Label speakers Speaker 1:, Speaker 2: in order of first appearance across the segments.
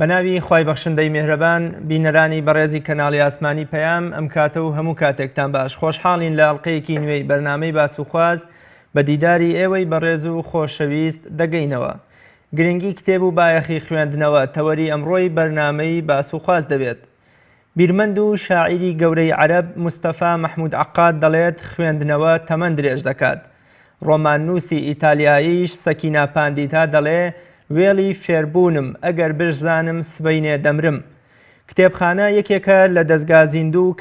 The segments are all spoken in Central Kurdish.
Speaker 1: بە ناوی خوای بەخشندەی مێهرەبان بینەرانی بەڕێزی کەناڵی ئاسمانی پەیام ئەم کاتە و هەموو کاتێکتان باش خۆشحاڵین لە ئەڵلقەیەکی نوێی بەرنامەی باس و خواز بە دیداری ئێوەی بەڕێز و خۆشەویست دەگەینەوە گرنگی کتێب و بایەخی خوێندنەوە تەوەری ئەمڕۆی بەرنامەی باس و خواز دەبێت بیرمەند و شاعیری گەورەی عەرەب مستەفا مەحمود عەقاد دەڵێت خوێندنەوە تەمەن درێژ دەکات. ڕۆماننووسی ئیتالیاییش سەکینا پاندیتا دەڵێ وێڵی فێربوونم ئەگەر بشزانم سبەینێ دەمرم. کتێبخانە یەکێکە لە دەزگا زیندوو و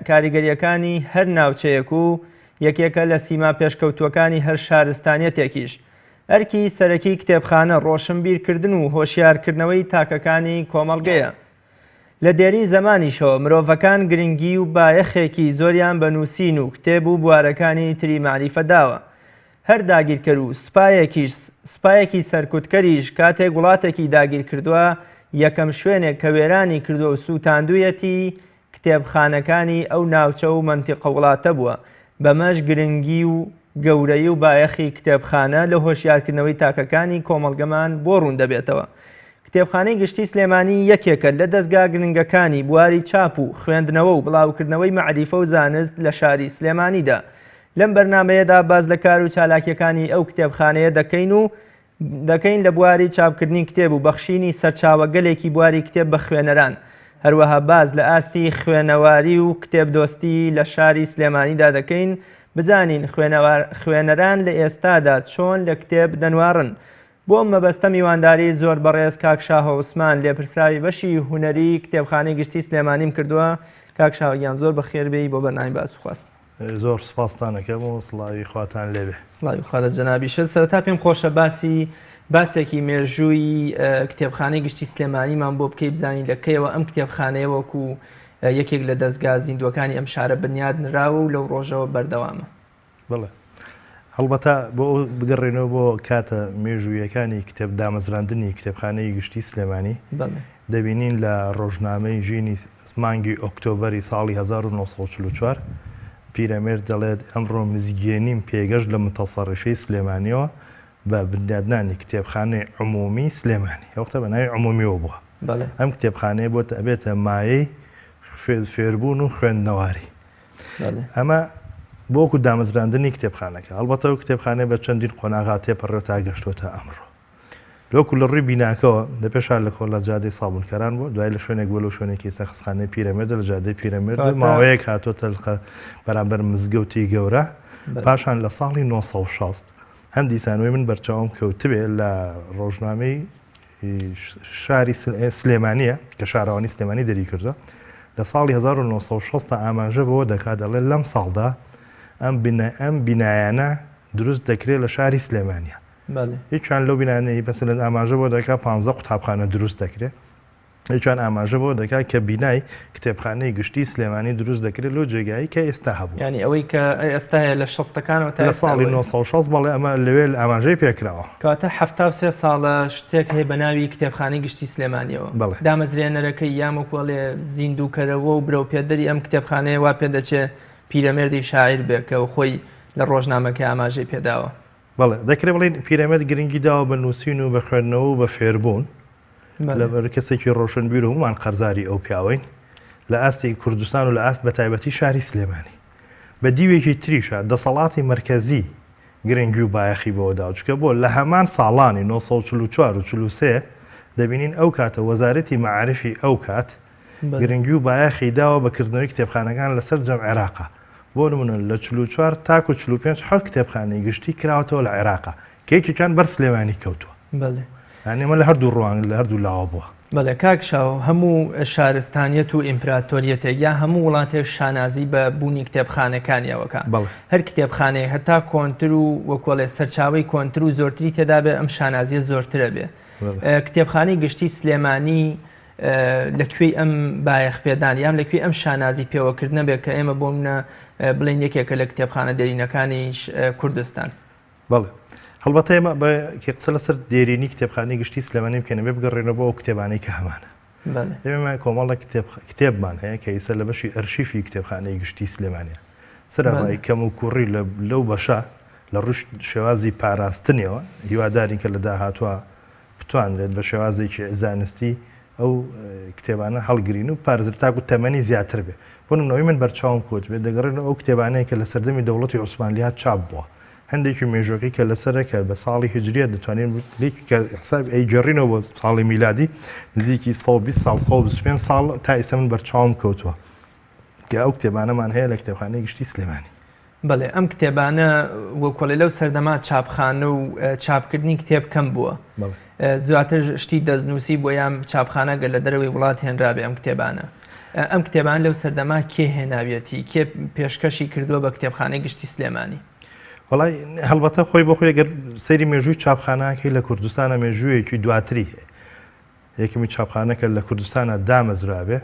Speaker 1: کاریگەرییەکانی هەر ناوچەیەک و یەکێکە لە سیما پێشکەوتووەکانی هەر شارستانیەتێکیش. ئەرکی سەرەکی کتێبخانە ڕۆشنبیرکردن و هۆشیارکردنەوەی تاکەکانی کۆمەڵگەیە. لە دێرین زەمانیشەوە مرۆڤەکان گرنگی و بایەخێکی زۆریان بە نووسین و کتێب و بوارەکانی تری مەعریفە داوە. هەر داگیرکەر و سوپایەکیش سوپایەکی سەرکوتکەریش کاتێک وڵاتێکی داگیرکردووە یەکەم شوێنێک کە وێرانی کردووە و سووتاندوویەتی کتێبخانەکانی ئەو ناوچە و مەنتیقە وڵاتە بووە، بەمەش گرنگی و گەورەیی و بایەخی کتێبخانە لە هۆشیارکردنەوەی تاکەکانی کۆمەڵگەمان بۆ ڕوون دەبێتەوە. کتێبخانەی گشتی سلێمانی یەکێکە لە دەزگا گرنگەکانی بواری چاپ و خوێندنەوە و بڵاوکردنەوەی مەعریفە و زانست لە شاری سلێمانیدا. لەم بەرنامەیەدا باس لە کار و چالاکیەکانی ئەو کتێبخانەیە دەکەین و دەکەین لە بواری چاپکردنی کتێب و بەخشینی سەرچاوەگەلێکی بواری کتێب بە خوێنەران، هەروەها باس لە ئاستی خوێنەواری و کتێبدۆستی لە شاری سلێمانیدا دەکەین، بزانین خوێنەران لە ئێستادا چۆن لە کتێب دەنواڕن. بۆ ئەم مەبەستە میوانداری زۆر بەڕێز کاک شاهۆ عوسمان لێپرسراوی بەشی هونەری کتێبخانەی گشتی سلێمانیم کردووە. کاک شاهۆ گیان زۆر بەخێر بێی بۆ بەرنامەی باس و خواست.
Speaker 2: زۆر سپاستان ئەکەم و سڵاوی خواتان لێبێ.
Speaker 1: سڵاوی خوا لە جەنابیشت. سەرەتا پێم خۆشە باسی باسێکی مێژووی کتێبخانەی گشتی سلێمانیمان بۆ بکەی بزانین لە کەیەوە ئەم کتێبخانەیە وەکو یەکێک لە دەزگا زیندووەکانی ئەم شارە بنیاد نراوە و لەو ڕۆژەوە بەردەوامە.
Speaker 2: بەڵێ. هەڵبەتە بۆ ئەو بگەڕێینەوە بۆ کاتە مێژوویەکانی کتێب دامەزراندنی کتێبخانەی گشتی سلێمانی دەبینین لە ڕۆژنامەی ژینی مانگی ئۆکتۆبەری ساڵی 1944 پیرەمێرد دەڵێت ئەمڕۆ مزگێنیم پێگەشت لە متەسەڕیفەی سلێمانیەوە بە بنیادنانی کتێبخانەی عمومی سلێمانی ئەوختە بە ناوی عمومیەوە بووە ئەم کتێبخانەیە بۆتە ئەبێتە مایەی فێربوون و خوێندنەواری ئەمە بۆ وەکو دامەزراندنی کتێبخانەکە. هەڵبەتە ئەو کتێبخانەیە بە چەندین قۆناغا تێپەڕێ و تا گەشتووەتە ئەمڕۆ. لەوەکو لە ڕووی بیناکەوە لە پێشا لە کۆ لە جادەی سابوونکەران بووە، دوای لە شوێنێک بووە لەو شوێنێکی ئێستا خەستخانەی پیرەمێردە لە جادەی پیرەمێرد و ماوەیەک هاتووەتە لقە بەرامبەر مزگەوتی گەورە. پاشان لە ساڵی 960 هەم دیسانەوەی من بەرچاوم کەوتبێ لە ڕۆژنامەی شاری سلێمانییە کە شارەوانی سلێمانی دەریکردووە لە ساڵی 1960 ئاماژە بەوە دەکات دەڵێت لەم ساڵدا ئەم بنا ئەم بینایانە دروست دەکرێت لە شاری سلێمانە یەکیان لەو بینانەی بەسەلەن ئاماژە بۆ دەکات پ قوتابخانە دروست دەکرێت یەکیان ئاماژە بەوە دەکات کە بینای کتێبخانەی گشتی سلێمانی دروست دەکرێت لەو جێگایەی کە ئێستا هەبوو.
Speaker 1: یانی ئەوەی کە ئێستا هەیە لە شەستەکانەوە تا
Speaker 2: لە ساڵی 960 بەڵێ ئەمە لەوێ ئاماژەی پێکراوە.
Speaker 1: کەواتە 73 ساڵە شتێک هەیە بە ناوی کتێبخانەی گشتی سلێمانیەوە.
Speaker 2: بەڵێ.
Speaker 1: دامەزرێنەرەکەی یان وەکو ئەڵێ زیندووکەرەوە و برەوپێدەری ئەم کتێبخانەیە وا پێدەچێ پیرەمێردی شاعیر بێ کە خۆی لە ڕۆژنامەکەی ئاماژەی پێداوە.
Speaker 2: بەڵێ دەکرێ بڵێین پیرەمێرد گرنگی داوە بە نووسین و بە خوێندنەوە و بە فێربوون. لەبەر کەسێکی ڕۆشنبیر و هەموومان قەرزاری ئەو پیاوەین لە ئاستی کوردستان و لە ئاست بەتایبەتی شاری سلێمانی. بە دیوێکی تریشا دەسەڵاتی مەرکەزی گرنگی و بایەخی بەوە داوە، چونکە بۆ لە هەمان ساڵانی 944 و 43 دەبینین ئەو کاتە وەزارەتی مەعارفی ئەو کات گرنگی و بایەخی داوە بە کردنەوەی کتێبخانەکان لە سەرجەم عێراقا. بۆ نمونە لە 44 تاکو 45 حەوت کتێبخانەی گشتی کراوەتەوە لە عێراقا کە یەکێکیان بەر سلێمانی کەوتووە.
Speaker 1: بەڵێ.
Speaker 2: یانی ئەمە لە هەردوو ڕوانگە لە هەردوو لاوە بووە.
Speaker 1: بەڵێ کاک شاهۆ هەموو شارستانیەت و ئیمپراتۆریەتێک یا هەموو وڵاتێک شانازی بە بوونی کتێبخانەکانیەوە کا.
Speaker 2: بەڵێ.
Speaker 1: هەر کتێبخانەیەک هەتا کۆنتر و وەکۆڵێ سەرچاوەی کۆنتر و زۆرتری تێدا بێ ئەم شانازیە زۆرترە بێ. کتێبخانەی گشتی سلێمانی لە کوێی ئەم بایەخ پێدان یان لە کوێی ئەم شانازی پێوەکردنە بێ کە ئێمە بۆ منە بڵێن یەکێکە لە کتێبخانە دێرینەکانیش کوردستان.
Speaker 2: بەڵێ. هەڵبەتە ئێمە بە کە قسە لەسەر دێرینی کتێبخانەی گشتی سلێمانی بکەین ئەبێ بگەڕێینەوە بۆ ئەو کتێبانەی کە هەمانە. ئێمە کۆمەڵێک کتێب کتێبمان هەیە کە ئیسە لە بەشی ئەرشیفی کتێبخانەی گشتی سلێمانیە. سەرەڕای کەم و کوڕی لە لەو بەشە لە ڕووی شێوازی پاراستنیەوە هیوادارین کە لە داهاتووە بتوانرێت بە شێوازێکی زانستی ئەو کتێبانە هەڵگرین و پارێزر تاکو تەمەنی زیاتر بێ. بۆ نمونە ئەوەی من بەرچاوم کەوتبێ دەگەڕێنەوە ئەو کتێبانەیە کە لە سەردەمی دەوڵەتی عوسمانلیا چاپ بووە. هەندێکی مێژوەکەی کە لەسەرە کە بە ساڵی هجریە دەتوانین کە حساب ئەیگەڕینەوە بۆ ساڵی میلادی نزیکی 120 ساڵ 125 ساڵ تا ئێستا من بەرچاوم کەوتووە کە ئەو کتێبانەمان هەیە لە کتێبخانەی گشتی سلێمانی.
Speaker 1: بەڵێ ئەم کتێبانە وەکۆڵێ لەو سەردەما چاپخانە و چاپکردنی کتێب کەم بووە زیاتر شتی دەستنووسی بۆ یان چاپخانە گەر لە دەرەوەی وڵات هێنرابێ ئەم کتێبانە ئەم کتێبان لەو سەردەما کێ هێناویەتی کێ پێشکەشی کردووە بە کتێبخانەی گشتی سلێمانی؟
Speaker 2: وڵی هەڵبەتە خۆی بۆ خۆی گەر سەیری مێژووی چاپخانەکەی لە کوردستانە مێژوویەکی دواتری هەیە یەکەمی چاپخانەکە لە کوردستانە دامەزرابێ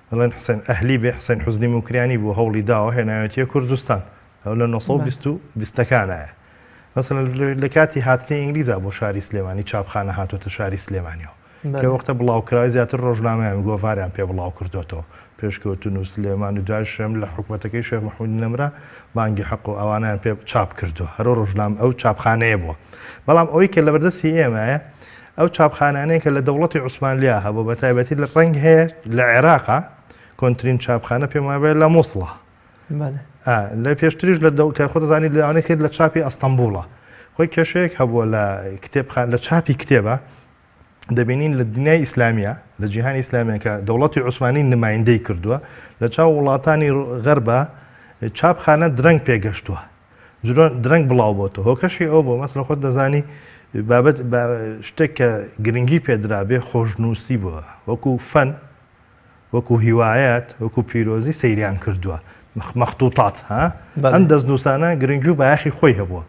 Speaker 2: بەڵێن حسێن ئەهلی بێ حسێن حوزنی موکریانی بوو هەوڵی داوە هێناوێتیە کوردستان ئەو لە 920 و بیستەکانایە مەسەلەن لە کاتی هاتنی ئینگلیزا بۆ شاری سلێمانی چاپخانە هاتووەتە شاری سلێمانیەوە کە وەختە بڵاوکراوی زیاتر ڕۆژنامەیان گۆڤاریان پێ بڵاو کردوێتەوە پێشکەوتن و سلێمان و دوای شێم لە حکوومەتەکەی شێخ محمود نەمرا بانگی حەق و ئەوانیان پێ چاپ کردووە هەرۆ ڕۆژنام ئەو چاپخانەیە بووە بەڵام ئەوەی کە لەبەردەستی ئێمەیە ئەو چاپخانانەیە کە لە دەوڵەتی عوسمانلیا هەبوو بە تایبەتی لە ڕەنگ هەیە لە عێراقا کۆنترین چاپخانە پێم وایە لە مووسڵە لە پێشتریش لە دەو کە خۆت دەزانی لەوانەیە کرد لە چاپی ئەستەمبوڵە خۆی کێشەیەک هەبووە لە کتێبخان لە چاپی کتێبە دەبینین لە دنیای ئیسلامیە لە جیهانی ئیسلامیە کە دەوڵەتی عوسمانی نمایندەی کردووە لە چاو وڵاتانی غەربە چاپخانە درەنگ پێگەشتووە درەنگ بڵاو بۆتەوە هۆکەشی ئەو بۆ مەسلە خۆت دەزانی بابەت شتێک کە گرنگی پێدرابێ خۆشنووسی بووە وەکو فەن وەکو هیوایەت وەکو پیرۆزی سەیریان کردووە مەختوتات ها ئەم دەستنووسانە گرنگی و بایەخی خۆی هەبووە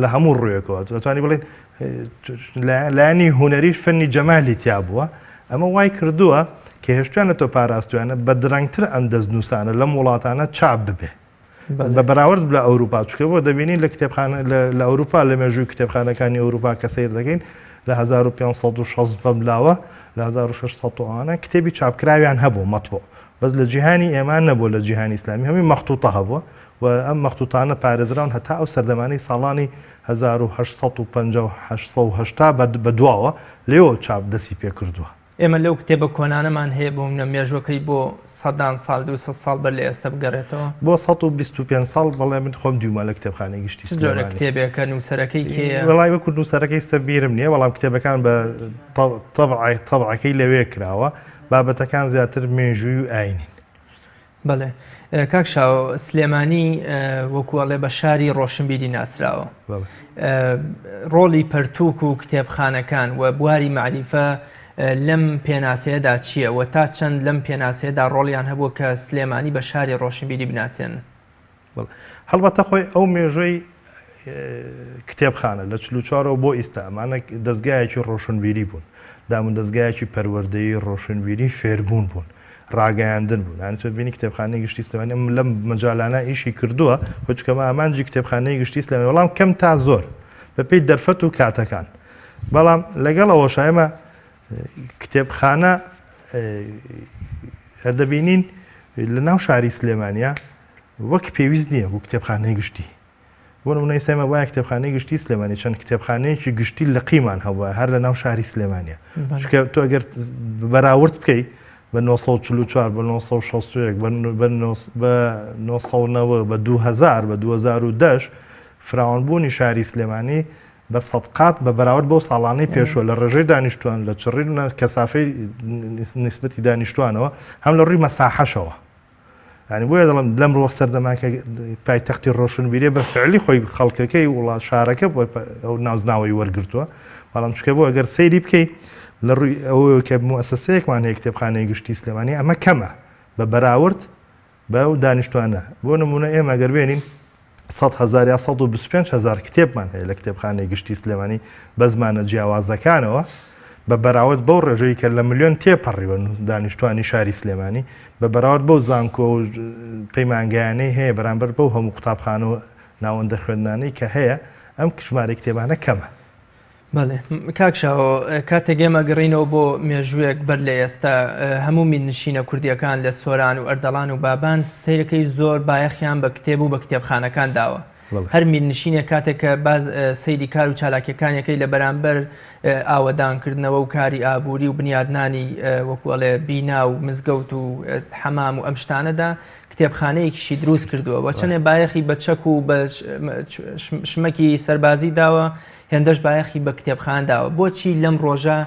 Speaker 2: لە هەموو ڕوویەکەوە دەتوانی بڵێن لایەنی هونەری فەنی جەمالی تیا بووە ئەمە وای کردووە کە هێشتوانە تۆ پاراستویانە بە درەنگتر ئەم دەستنووسانە لەم وڵاتانە چاپ ببێ بە بەراورد لە ئەوروپا چونکە بۆ دەبینین لە کتێبخانە لە ئەوروپا لە مێژووی کتێبخانەکانی ئەوروپا کە سەیر دەکەین لە 1560 بەم لاوە لە 1600 ئەوانە کتێبی چاپکراویان هەبوو مەطبوع بەس لە جیهانی ئێمە نەبوو لە جیهانی ئیسلامی هەمووی مەختوتە هەبووە و ئەم مەختوتانە پارێزراون هەتا ئەو سەردەمانەی ساڵانی 1850 بە دواوە لێوە چاپ دەسی پێکردووە.
Speaker 1: ئێمە لەو کتێبە کۆنانەمان هەیە بۆ منە مێژوەکەی بۆ سەدان ساڵ 200 ساڵ بەر لە ئێستا بگەڕێتەوە؟
Speaker 2: بۆ 125 ساڵ بەڵێ من خۆم دیومە لە کتێبخانەی گشتی
Speaker 1: چ جۆرە
Speaker 2: سلێمانی.
Speaker 1: کتێبێکە نووسەرەکەی کێیە؟
Speaker 2: وەڵای وەکو نووسەرەکەی ئێستا بیرم نییە بەڵام کتێبەکان بە تەبعەکەی لەوێ کراوە بابەتەکان زیاتر مێژووی و ئاینین.
Speaker 1: بەڵێ کاک شاوە سلێمانی وەکو ئەڵێ بە شاری ڕۆشنبیری ناسراوە ڕۆڵی پەرتوک و کتێبخانەکان و بواری مەعریفە لەم پێناسەیەدا چییە و تا چەند لەم پێناسەیەدا ڕۆڵیان هەبووە کە سلێمانی بە شاری ڕۆشنبیری بناسێن؟
Speaker 2: هەڵبەتە خۆی ئەو مێژووی کتێبخانە لە 44ەوە بۆ ئیستا ئەمانە دەستگایەکی ڕۆشنبیری بوون دامودەزگایەکی پەروەردەیی ڕۆشنبیری فێربوون بوون ڕاگەیاندن بوون یانی تۆ بینی کتێبخانەی گشتی سلێمانی ئەم لەم مەجالانە ئیشی کردووە خۆ چونکە ئەمە ئامانجی کتێبخانەی گشتی سلێمانی بەڵام کەم تا زۆر بەپێی دەرفەت و کاتەکان بەڵام لەگەڵ ئەوەش ئێمە کتێبخانە دەبینین لە ناو شاری سلێمانیا وەک پێویست نییە بۆ کتێبخانەی گشتی بۆ نمونە ئێستا ئێمە وایە کتێبخانەی گشتی سلێمانی چەند کتێبخانەیەکی گشتی لقیمان هەبووە هەر لە ناو شاری سلێمانە چونکە تۆ ئەگەر بەراورد بکەی بە 944 بە 961 بە 990 بە 2000 بە 2010 فراوانبوونی شاری سلێمانی بە سەد قات بە بەراورد بەو ساڵانەی پێشوە لە ڕێژەی دانیشتوان لە چڕی کەسافەی نسبەتی دانیشتوانەوە هەم لە ڕووی مەساحەشەوە یانی بۆیە دەڵێم لەم ڕۆ سەردەما کە پایتەختی ڕۆشنبیریە بە فعلی خۆی خەڵکەکەی وڵات شارەکە بۆ ئەو نازناوەی وەرگرتووە بەڵام چکە بۆ ئەگەر سەیری بکەی لە ڕووی ئەوەیە کە موسسەیەکمان هەیە کتێبخانەی گشتی سلێمانی ئەمە کەمە بە بەراورد بە ئەو دانیشتوانە بۆ نمونە ئێمە گەر بێنین 100 هەزار یا 125 هەزار کتێبمان هەیە لە کتێبخانەی گشتی سلێمانی بە زمانە جیاوازەکانەوە بە بەراورد بەو ڕێژەی کە لە ملیۆن تێپەڕیوە دانیشتوانی شاری سلێمانی بە بەراورد بەو زانکۆ و پەیمانگایانەی هەیە بەرامبەر بەو هەموو قوتابخانە و ناوەندە خوێندنانەی کە هەیە ئەم ژمارەی کتێبانە کەمە.
Speaker 1: بەڵێ کاک شاهۆ کاتێک ئێمە گەڕینەوە بۆ مێژووێک بەر لە ئێستا هەموو میرنشینە کوردیەکان لە سۆران و ئەردەڵان و بابان سەیرەکەی زۆر بایەخیان بە کتێب و بە کتێبخانەکان داوە. هەر میرنشینێک کاتێک کە باز سەیری کار و چالاکیەکانیەکەی لە بەرامبەر ئاوەدانکردنەوە و کاری ئابووری و بنیادنانی وەکو ئەڵێ بینا و مزگەوت و حەمام و ئەم شتانەدا کتێبخانەیەکیشی دروست کردووە و چەندێ بایەخی بە چەک و بە شمەکی سەربازی داوە هێندەش بایەخی بە کتێبخان داوە. بۆچی لەم ڕۆژە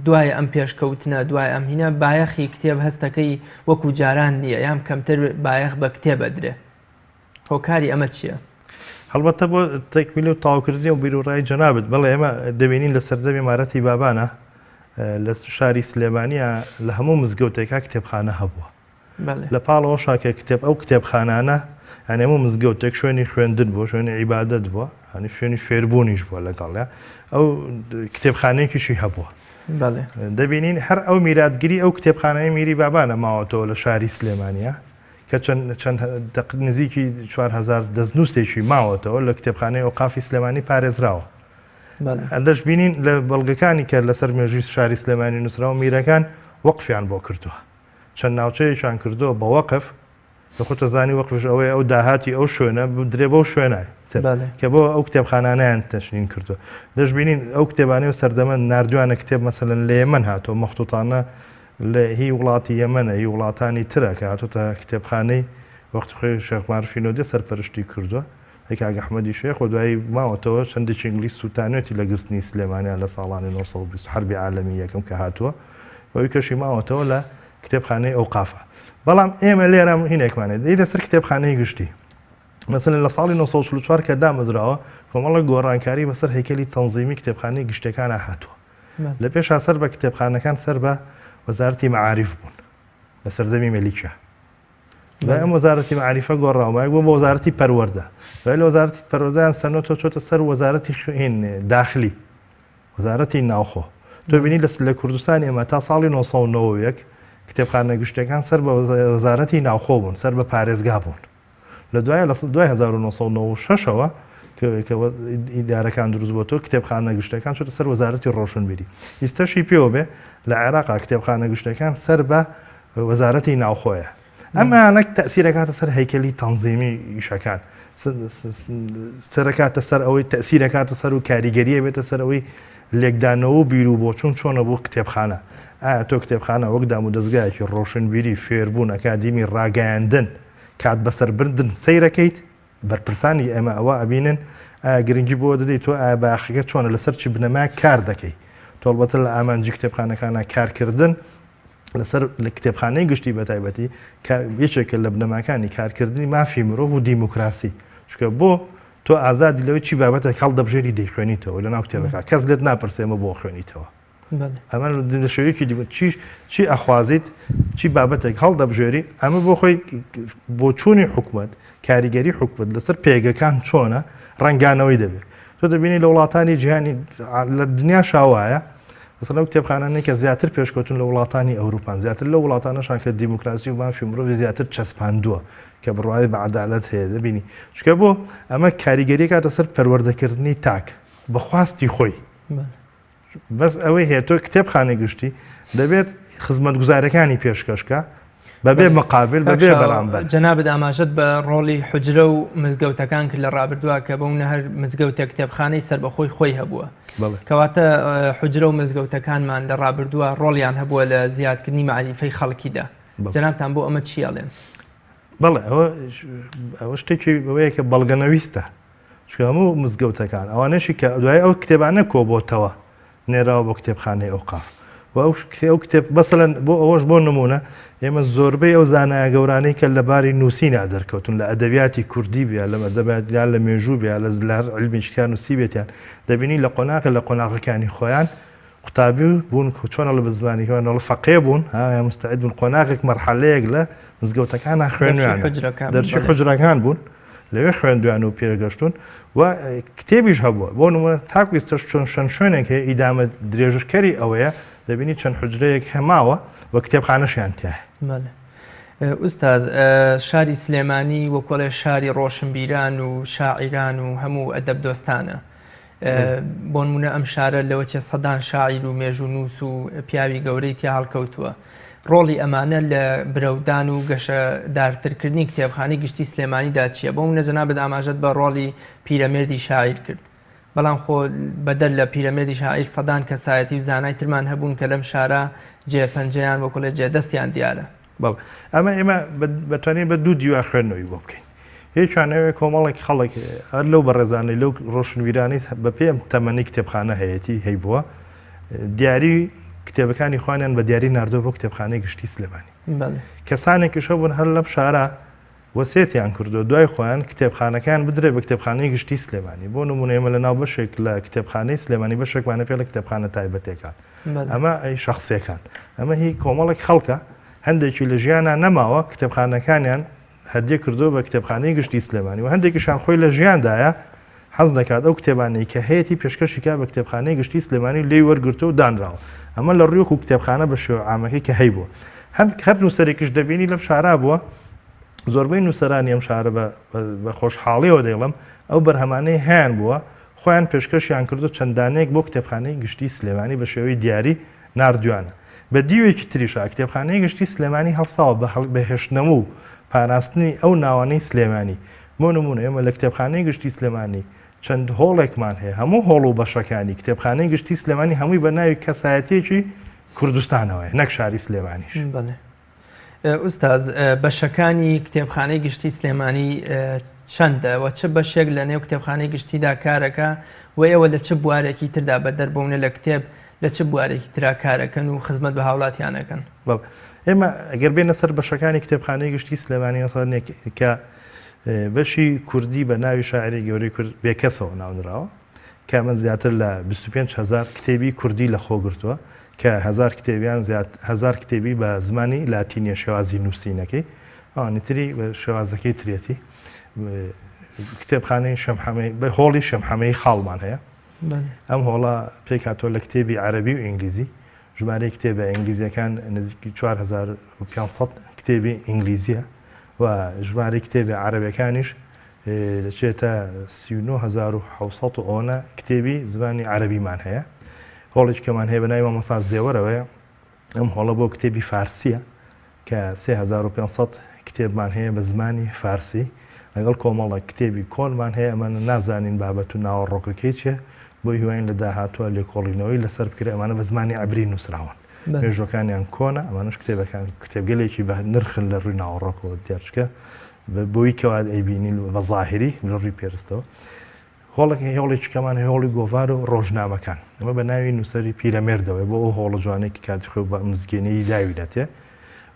Speaker 1: دوای ئەم پێشکەوتنە دوای ئەم هینە بایەخی کتێب هەستەکەی وەکو جاران نییە یان کەمتر بایەخ بە کتێب ئەدرێ؟ هۆکاری ئەمە چییە؟
Speaker 2: هەڵبەتە بۆ تەکمیل و تەواوکردنی ئەو بیروڕای جەنابت، بەڵێ ئێمە دەبینین لە سەردەمی ئیمارەتی بابانە لە شاری سلێمانیە لە هەموو مزگەوتێکا کتێبخانە هەبووە. لە پاڵ ئەوەشا کە کتێب ئەو کتێبخانانە یانی هەموو مزگەوتێک شوێنی خوێندن بووە، شوێنی عیبادەت بووە، یانی شوێنی فێربوونیش بووە لەگەڵیا ئەو کتێبخانەیەکیشی هەبووە. دەبینین هەر ئەو میراتگری ئەو کتێبخانەی میری بابانە ماوەتەوە لە شاری سلێمانە کە چەند چەند نزیکی 4000 دەستنووسێکی ماوەتەوە لە کتێبخانەی ئۆقافی سلێمانی پارێزراوە. دەشبینین لە بەڵگەکانی کە لەسەر مێژووی شاری سلێمانی نووسراوە میرەکان وەقفیان بۆ کردووە. چەند ناوچەیەکیان کردووە بە وەقف، تۆ خۆت ئەزانی وەقفیش ئەوەیە ئەو داهاتی ئەو شوێنە بدرێ بەو شوێنە تر کە بۆ ئەو کتێبخانانەیان تەشنین کردووە. دەشبینین ئەو کتێبانەی ئەو سەردەمە ناردویانە کتێب مەسەلەن لە یەمەن هاتووە، مەختوتانە لە هی وڵاتی یەمەنە، هی وڵاتانی ترە کە هاتووتە کتێبخانەی وەختی خۆی شێخ مارفی نۆدێ سەرپەرشتی کردووە. هی کاک ئەحمەدی شێخ و دوایی ماوەتەوە چەندێکی ئینگلیز سووتانوێتی لە گرتنی سلێمانیان لە ساڵانی 920 حەربی عالەمی یەکەم کە هاتووە ئەوی کەشی ماوەتەوە لە کتێبخانەی ئەوقافە بەڵام ئێمە لێرە هینێکمان هەیە دەی لەسەر کتێبخانەی گشتی مەسەلەن لە ساڵی 944 کە دامەزراوە کۆمەڵە گۆڕانکاری بەسەر هەیکەلی تەنزیمی کتێبخانەی گشتەکانە هاتووە لە پێشا سەر بە کتێبخانەکان سەر بە وەزارەتی مەعاریف بوون لە سەردەمی مەلیکە دوای ئەم وەزارەتی مەعریفە گۆڕاوە مایک بۆ بە وەزارەتی پەروەردە دوای لە وەزارەتی پەروەردەیان سەنەوە چۆتە سەر وەزارەتی خوێن داخلی وەزارەتی ناوخۆ تۆ بینی لە لە کوردستان ئێمە تا ساڵی 1991 کتێبخانە گشتەکان سەر بە وەزارەتی ناوخۆ بوون سەر بە پارێزگا بوون لە دوای لە دوای 1996ەوە کە ئیدارەکان دروست بۆ تۆ کتێبخانە گشتەکان چۆتە سەر وەزارەتی ڕۆشنبیری ئیستەشی پێوە بێ لە عێراقا کتێبخانە گشتەکان سەر بە وەزارەتی ناوخۆیە. ئەمانە تەئسیر ئەکاتە سەر هەیکەلی تەنزیمی ئیشەکان سەرەکاتە سەر ئەوەی تەئسیر ئەکاتە سەر و کاریگەریە بێتە سەر ئەوەی لێکدانەوە و بیر و بۆچوون چۆنە بۆ کتێبخانە ئایا تۆ کتێبخانە وەک دام و دەزگایەکی ڕۆشنبیری فێربوون ئەکادیمی ڕاگەیاندن کات بەسەربردن سەیرەکەیت بەرپرسانی ئێمە ئەوە ئەبینن ئایا گرنگی بۆ دەدەیت تۆ ئایا بایەخەکە چۆنە لەسەر چی بنەمایەک کار دەکەی تۆ ئەڵبەتە لە ئامانجی کتێبخانەکانە کارکردن لەسەر لە کتێبخانەی گشتی بەتایبەتی یەکێکە لە بنەماکانی کارکردنی مافی مرۆڤ و دیموکراسی چونکە بۆ تۆ ئازادی لەوەی چی بابەتێک هەڵدەبژێری دەیخوێنیتەوە لە ناو کتێبەکە کەس لێت ناپرسێ ئەمە بۆ خوێنیتەوە ئەمە لە شێوەیەکی چی چی ئەخوازیت چی بابەتێک هەڵدەبژێری ئەمە بۆ خۆی بۆچوونی حکومت کاریگەری حکومت لەسەر پێگەکان چۆنە ڕەنگانەوەی دەبێت تۆ دەبینی لە وڵاتانی جیهانی لە دنیا شاوایە مەسەلەن ئەو کتێبخانانەی کە زیاتر پێشکەوتوون لە وڵاتانی ئەوروپان، زیاتر لەو وڵاتانەشان کە دیموکراسی و مافی مرۆڤی زیاتر چەسپاندووە، کە بڕوای بە عەدالەت هەیە، دەبینی. چونکە بۆ؟ ئەمە کاریگەری ئەکاتە سەر پەروەردەکردنی تاک بە خواستی خۆی. بەس ئەوەی هەیە تۆ کتێبخانەی گشتی دەبێت خزمەتگوزارەکانی پێشکەش کا، بەبێ مقابل بەبێ بەرامبەر.
Speaker 1: جەنابت ئاماژەت بە ڕۆڵی حوجرە و مزگەوتەکان کرد لە ڕابردووە کە بەو نە هەر مزگەوتێک کتێبخانەی سەربەخۆی خۆی هەبووە. کەواتە حوجرە و مزگەوتەکانمان لە ڕابردووە ڕۆڵیان هەبووە لە زیادکردنی مەعریفەی خەڵکیدا. جەنابتان بۆ ئەمە چی ئەڵێن؟
Speaker 2: بەڵێ ئەوە شتێکی ئەوەیە کە بەڵگەنەویستە. چونکە هەموو مزگەوتەکان ئەوانەشی کە دوای ئەو کتێبانە کۆبۆتەوە نێراوە بۆ کتێبخانەی ئەوقاف و ئەو کتێب کتێب مەسەلەن بۆ ئەوەش بۆ نمونە ئێمە زۆربەی ئەو زانایە گەورانەی کە لە باری نووسینا دەرکەوتون لە ئەدەبیاتی کوردی بیا لە ئەدەبیات یان لە مێژوو بیا لە هەر علمێکی کە نووسیبێتیان دەبینی لە قۆناغە لە قۆناغەکانی خۆیان قوتابی بوون چۆن ئەڵێ بە زمانی کەوان ئەڵێ فەقێ بوون ها یا مستعد بوون قۆناغێک مەرحەلەیەک لە مزگەوتەکانە خوێنویان دەرچی حجرەکان بوون لەوێ خوێندویان و پێگەشتون و کتێبیش هەبووە بۆ نمونە تاکو ئێستاش چۆن شەن شوێنێک هەیە ئیدامە درێژکەری ئەوەیە دەبینی چەند حجرەیەک هەماوە و کتێبخانەشیان تایە.
Speaker 1: ئوستاز شاری سلێمانی وەکۆڵێ شاری ڕۆشنبیران و شاعیران و هەموو ئەدەب دۆستانە بۆنمونە ئەم شارە لەوە چێ سەدان شاعیر و مێژوونووس و پیاوی گەورەی تیا هەڵکەوتووە. ڕۆڵی ئەمانە لە برەودان و گەشەدارترکردنی کتێبخانەی گشتی سلێمانیدا چییە؟ بۆ منە جەنابت ئاماژەت بە ڕۆڵی پیرەمێردی شاعیر کرد. بەڵام خۆ بەدەر لە پیرەمێردی شاعیر سەدان کەسایەتی و زانای ترمان هەبوون کە لەم شارە جێ پەنجەیان وەکوڵێ جێ دەستیان دیارە.
Speaker 2: بەڵێ ئەمە ئێمە بەتوانین بە دوو دیوار خوێندنەوەی بۆ بکەین. یەکیان ئەوێ کۆمەڵێک خەڵک هەر لەو بەڕێزانەی لەو ڕۆشنبیرانەی بە پێم تەمەنی کتێبخانە هەیەتی هەیبووە دیاری کتێبەکانی خوانیان بە دیاری ناردووە بۆ کتێبخانەی گشتی سلێمانی. کەسانێکیش هەبوون هەر لەم شارە وەسێتیان کردووە دوای خۆیان کتێبخانەکەیان بدرێ بە کتێبخانەی گشتی سلێمانی. بۆ نموونە ئێمە لە ناو بەشێک لە کتێبخانەی سلێمانی بەشێکمانە پێ لە کتێبخانە تایبەتەکان. ئەمە ئەی شەخسیەکان. ئەمە هی کۆمەڵێک خەڵکە هەندێکی لە ژیانا نەماوە کتێبخانەکانیان هەدیە کردووە بە کتێبخانەی گشتی سلێمانی و هەندێکیشان خۆی لە ژیاندایە حەز دەکات ئەو کتێبانەی کە هەیەتی پێشکەشی کا بە کتێبخانەی گشتی سلێمانی و لێی وەرگرتووە و دانراوە. ئەمە لە ڕووی وەکوو کتێبخانە بە شێوە عامەکەی کە هەیبووە. هەند هەر نووسەرێکیش دەبینی لەم شارا بووە، زۆربەی نووسەرانی ئەم شارە بە بە خۆشحاڵیەوە دەیڵێم ئەو بەرهەمانەی هەیان بووە خۆیان پێشکەشیان کردو چەند دانەیەک بۆ کتێبخانەی گشتی سلێمانی بە شێوەی دیاری ناردویانە. بە دیوێکی تریشا کتێبخانەی گشتی سلێمانی هەڵساوە بە بە هێشتنەوە و پاراستنی ئەو ناوانەی سلێمانی. بۆ نموونە ئێمە لە کتێبخانەی گشتی سلێمانی چەند هۆڵێکمان هەیە، هەموو هۆڵ و بەشەکانی کتێبخانەی گشتی سلێمانی هەمووی بە ناوی کەسایەتییەکی کوردستانەوەیە نەک شاری سلێمانیش.
Speaker 1: بەڵێ ئوستاز، بەشەکانی کتێبخانەی گشتی سلێمانی چەندە و چ بەشێک لە نێو کتێبخانەی گشتیدا کارەکە و ئێوە لە چ بوارێکی تردا بەدەر بوونە لە کتێب لە چ بوارێکی ترا کارەکەن و خزمەت بە هاوڵاتیان ئەکەن؟
Speaker 2: بەڵێ ئێمە ئەگەر بێنە سەر بەشەکانی کتێبخانەی گشتی سلێمانی مەسەڵەن کە بەشی کوردی بە ناوی شاعری گەورەی کورد بێکەسەوە ناونراوە کە ئەمە زیاتر لە 25 هەزار کتێبی کوردی لە خۆ گرتووە کە هەزار کتێبیان زیاد هەزار کتێبی بە زمانی لاتینیە شێوازی نووسینەکەی ئەوانی تری بە شێوازەکەی ترێتی کتێبخانەی شەمحەمەی بە هۆڵی شەمحەمەی خاڵمان هەیە ئەم هۆڵە پێکهاتووە لە کتێبی عەرەبی و ئینگلیزی، ژمارەی کتێبە ئینگلیزییەکان نزیکی 4500 کتێبی ئینگلیزییە و ژمارەی کتێبە عەرەبیەکانیش دەچێتە 39700 و ئەوەنە کتێبی زمانی عەرەبیمان هەیە. هۆڵێکی کەمان هەیە بە ناوی مامۆستا زێوەرەوەیە، ئەم هۆڵە بۆ کتێبی فارسییە کە 3500 کتێبمان هەیە بە زمانی فارسی لەگەڵ کۆمەڵێک کتێبی کۆنمان هەیە ئەمانە نازانین بابەت و ناوەڕۆکەکەی چیە بۆی هیواین لە داهاتووە لێکۆڵینەوەی لەسەر بکرێت ئەمانە بە زمانی عبری نووسراون مێژوەکانیان کۆنە ئەمانەش کتێبەکان کتێبگەلێکی بە نرخن لە ڕووی ناوەڕۆکەوە دیارچکە بۆی کەوا ئەیبینین بە ظاهری لە ڕووی پێرستەوە هۆڵێک هۆڵێکی کەمان هەیە هۆڵی گۆڤار و ڕۆژنامەکان ئەمە بە ناوی نووسەری پیرەمێردەوەی بۆ ئەو هۆڵە جوانەی کە کاتی خۆی بە مزگێنیی داوینەتێ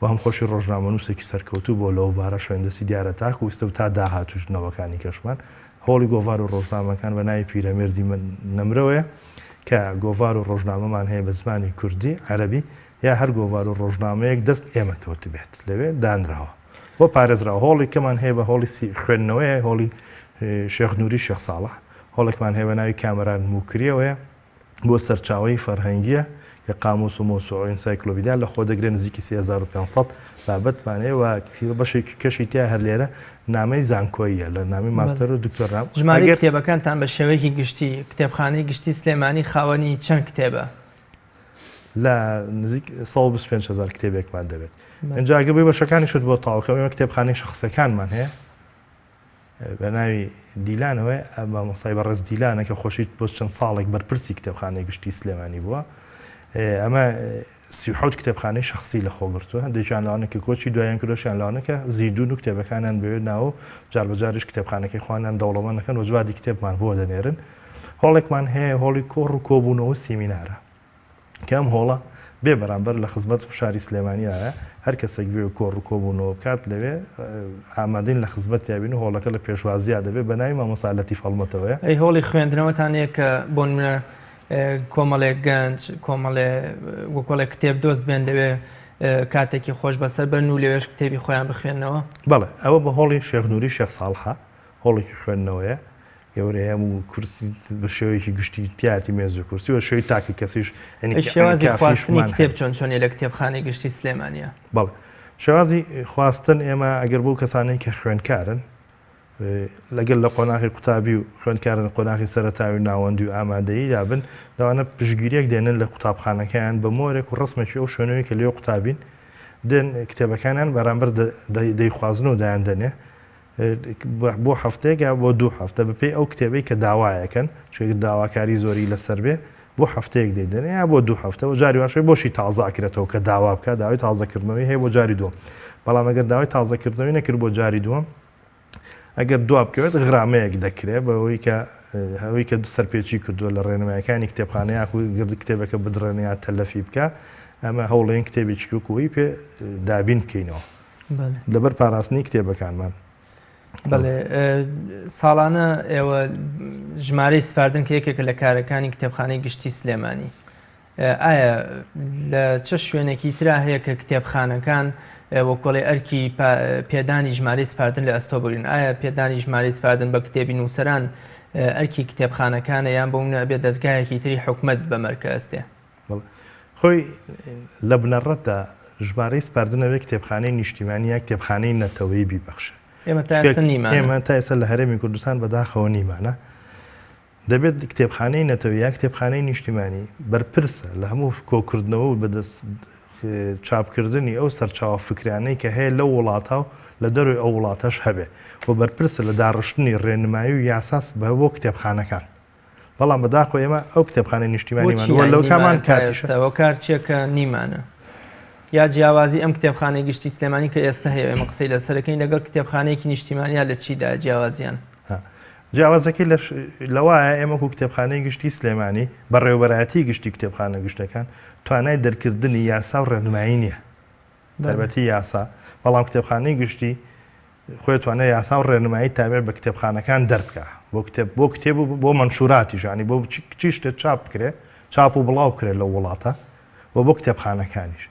Speaker 2: و هەم خۆشی ڕۆژنامەنووسێکی سەرکەوتوو بۆ لەو بارە شوێندەستی دیارە تاکو ئیستە و تا داهاتووش نەوەکانی کەشمان هۆڵی گۆڤار و ڕۆژنامەکان بە ناوی پیرەمێردی من نەمرەوەیە کە گۆڤار و ڕۆژنامەمان هەیە بە زمانی کوردی عەرەبی یا هەر گۆڤار و ڕۆژنامەیەک دەست ئێمە کەوتبێت لەوێ دانراوە. بۆ پارێزراوە هۆڵێکمان هەیە بە هۆڵی خوێندنەوەیە هۆڵی شێخ نوری شێخ ساڵح هۆڵێکمان هەیە بە ناوی کامەران موکریەوەیە بۆ سەرچاوەی فەرهەنگیە کە قاموس و مۆسوع و ئینسایکلۆبیدیا لە خۆ دەگرێت نزیکی 3500 بابەتمان هەیە و بەشێکی کەشی تیا هەر لێرە نامەی زانکۆییە لە نامی ماستەر و دکتۆرا.
Speaker 1: ژمارەی کتێبەکانتان بە شێوەیەکی گشتی کتێبخانەی گشتی سلێمانی خاوەنی چەند کتێبە؟
Speaker 2: لە نزیک 125 هزار کتێبێکمان دەبێت ئینجا ئەگەر بۆی بەشەکانیشت بۆ تەواوکەم ئێمە کتێبخانەی شخصەکانمان هەیە بە ناوی دیلانەوە مامۆستای بەڕێز دیلانە کە خۆشی بۆ چەند ساڵێک بەرپرسی کتێبخانەی گشتی سلێمانی بووە ئەمە 37 کتێبخانەی شخصی لە خۆ گرتووە هەندێکیان لەوانە کە کۆچی دوایان کردوشیان لەوانە کە زیندون و کتێبەکانیان بەوێ ناوە جار بەجاریش کتێبخانەکەی خوانیان دەوڵەمەند دەکەن و جوادی کتێبمان بۆ دەنێرن هۆڵێکمان هەیە هۆڵی کۆڕ و کۆبوونەوە و سیمینارە کە ئەم هۆڵە بێ بەرامبەر لە خزمەت شاری سلێمانیایە هەر کەسێک بێ کۆڕ و کۆبوونەوە بکات لەوێ ئامادەین لە خزمەتیا بین و هۆڵەکە لە پێشوازیا دەبێت بە ناوی مامۆستا لەتیف هەڵمەتەوەیە.
Speaker 1: ئەی هۆڵی خوێندنەوەتان هەیە کە بۆ نمونە کۆمەڵێک گەنج کۆمەڵێ وەکۆڵێ کتێب دۆست بێن لەوێ کاتێکی خۆش بەسەر بەرن و لەوێش کتێبی خۆیان بخوێننەوە؟
Speaker 2: بەڵێ ئەوە بە هۆڵی شێخ نوری شێخ ساڵحە هۆڵێکی خوێندنەوەیە گەورەیە هەموو کورسی بە شێوەیەکی گشتی تیاتی مێز و کورسی و شێوەی تاکە کەسیش
Speaker 1: شێوازی خواستنی کتێب چۆن چۆنی لە کتێبخانەی گشتی سلێمانە؟
Speaker 2: بەڵێ شێوازی خواستن ئێمە ئەگەر بۆ کەسانێک کە خوێنکارن لەگەل لە قۆناغی قوتابی و خوێندکارن قۆناغی سەرەتاوی و ناوەندی و ئامادەییدا بن لەوانە پشگیریەک دێنن لە قوتابخانەکەیان بە مۆرێک و ڕسمێکی ئەو شوێنەوەی کە لێ قوتابین دێن کتێبەکانیان بەرامبەر دەیخوازن و دایاندەنێ بۆ هەفتەیەک یا بۆ دوو هەفتە بەپێی ئەو کتێبەی کە داوایەکەن چونکە داواکاری زۆری لەسەر بێ بۆ هەفتەیەک دەیدەنێ یا بۆ دوو هەفتە و جاری واشەی بۆشی تازە ئەکرێتەوە کە داوا بکە داوای تازەکردنەوەی هەیە بۆ جاری دووەم بەڵام ئەگەر داوای تازەکردنەوەی نەکرد بۆ جاری دووەم ئەگەر دوا بکەوێت غرامەیەک دەکرێت بەوەی کە ئەوەی کە سەرپێچی کردووە لە ڕێنمایەکانی کتێبخانە یاخود گرد کتێبەکە بدڕێنێ یا تەلەفی بکە ئەمە هەوڵێن کتێبێکی وەکوی پێ دابین بکەینەوە لەبەر پاراستنی کتێبەکانمان.
Speaker 1: بەڵێ ساڵانە ئێوە ژمارەی سپاردن کە یەکێکە لە کارەکانی کتێبخانەی گشتی سلێمانی ئایا لە چ شوێنێکی ترا هەیە کە کتێبخانەکان وەکۆڵێ ئەرکی پێدانی ژمارەی سپاردن لە ئەستۆ بگرن ئایا پێدانی ژمارەی سپاردن بە کتێبی نووسەران ئەرکی کتێبخانەکانە یان بۆ منە ئەبێ دەستگایەکی تری حکومت بە مەرکەستێ
Speaker 2: خۆی لە بنەڕەتدا ژمارەی سپاردن ئەبێ کتێبخانەی نیشتیمانی یا کتێبخانەی نەتەوەیی بیبەخشێ.
Speaker 1: ئێمە تا ئێستا نیمانە.
Speaker 2: ئێمە تا ئێستا لە هەرێمی کوردستان بەداخەوە نیمانە. دەبێت کتێبخانەی نەتەوەیی یا کتێبخانەی نیشتیمانی بەرپرسە لە هەموو کۆکردنەوە و بەدەست چاپکردنی ئەو سەرچاوە فکریانەی کە هەیە لەو وڵاتە و لە دەرەوەی ئەو وڵاتەش هەبێ و بەرپرسە لە داڕشتنی ڕێنمایی و یاسا بۆ کتێبخانەکان. بەڵام بەداخەوە ئێمە ئەو کتێبخانەی نیشتیمانیمان
Speaker 1: وە لەو کامان کاتیش هۆکار چیە کە نیمانە یا جیاوازی ئەم کتێبخانەی گشتی سلێمانی کە ئێستا هەیە ئێمە قسەی لەسەرەکەین لەگەڵ کتێبخانەیەکی نیشتیمانیا لە چیدا جیاوازیان؟
Speaker 2: جیاوازەکەی لەوایە ئێمە وەکو کتێبخانەی گشتی سلێمانی بەڕێوەبەرایەتی گشتی کتێبخانە گشتەکان توانای دەرکردنی یاسا و ڕێنمایی نییە تایبەتی یاسا بەڵام کتێبخانەی گشتی خۆی توانای یاسا و ڕێنمایی تابع بە کتێبخانەکان دەربکا بۆ کتێب بۆ کتێب و بۆ مەنشوراتیش یانی بۆ چی شتێک چاپ بکرێ چاپ و بڵاو بکرێت لەو وڵاتە و بۆ کتێبخانەکانیش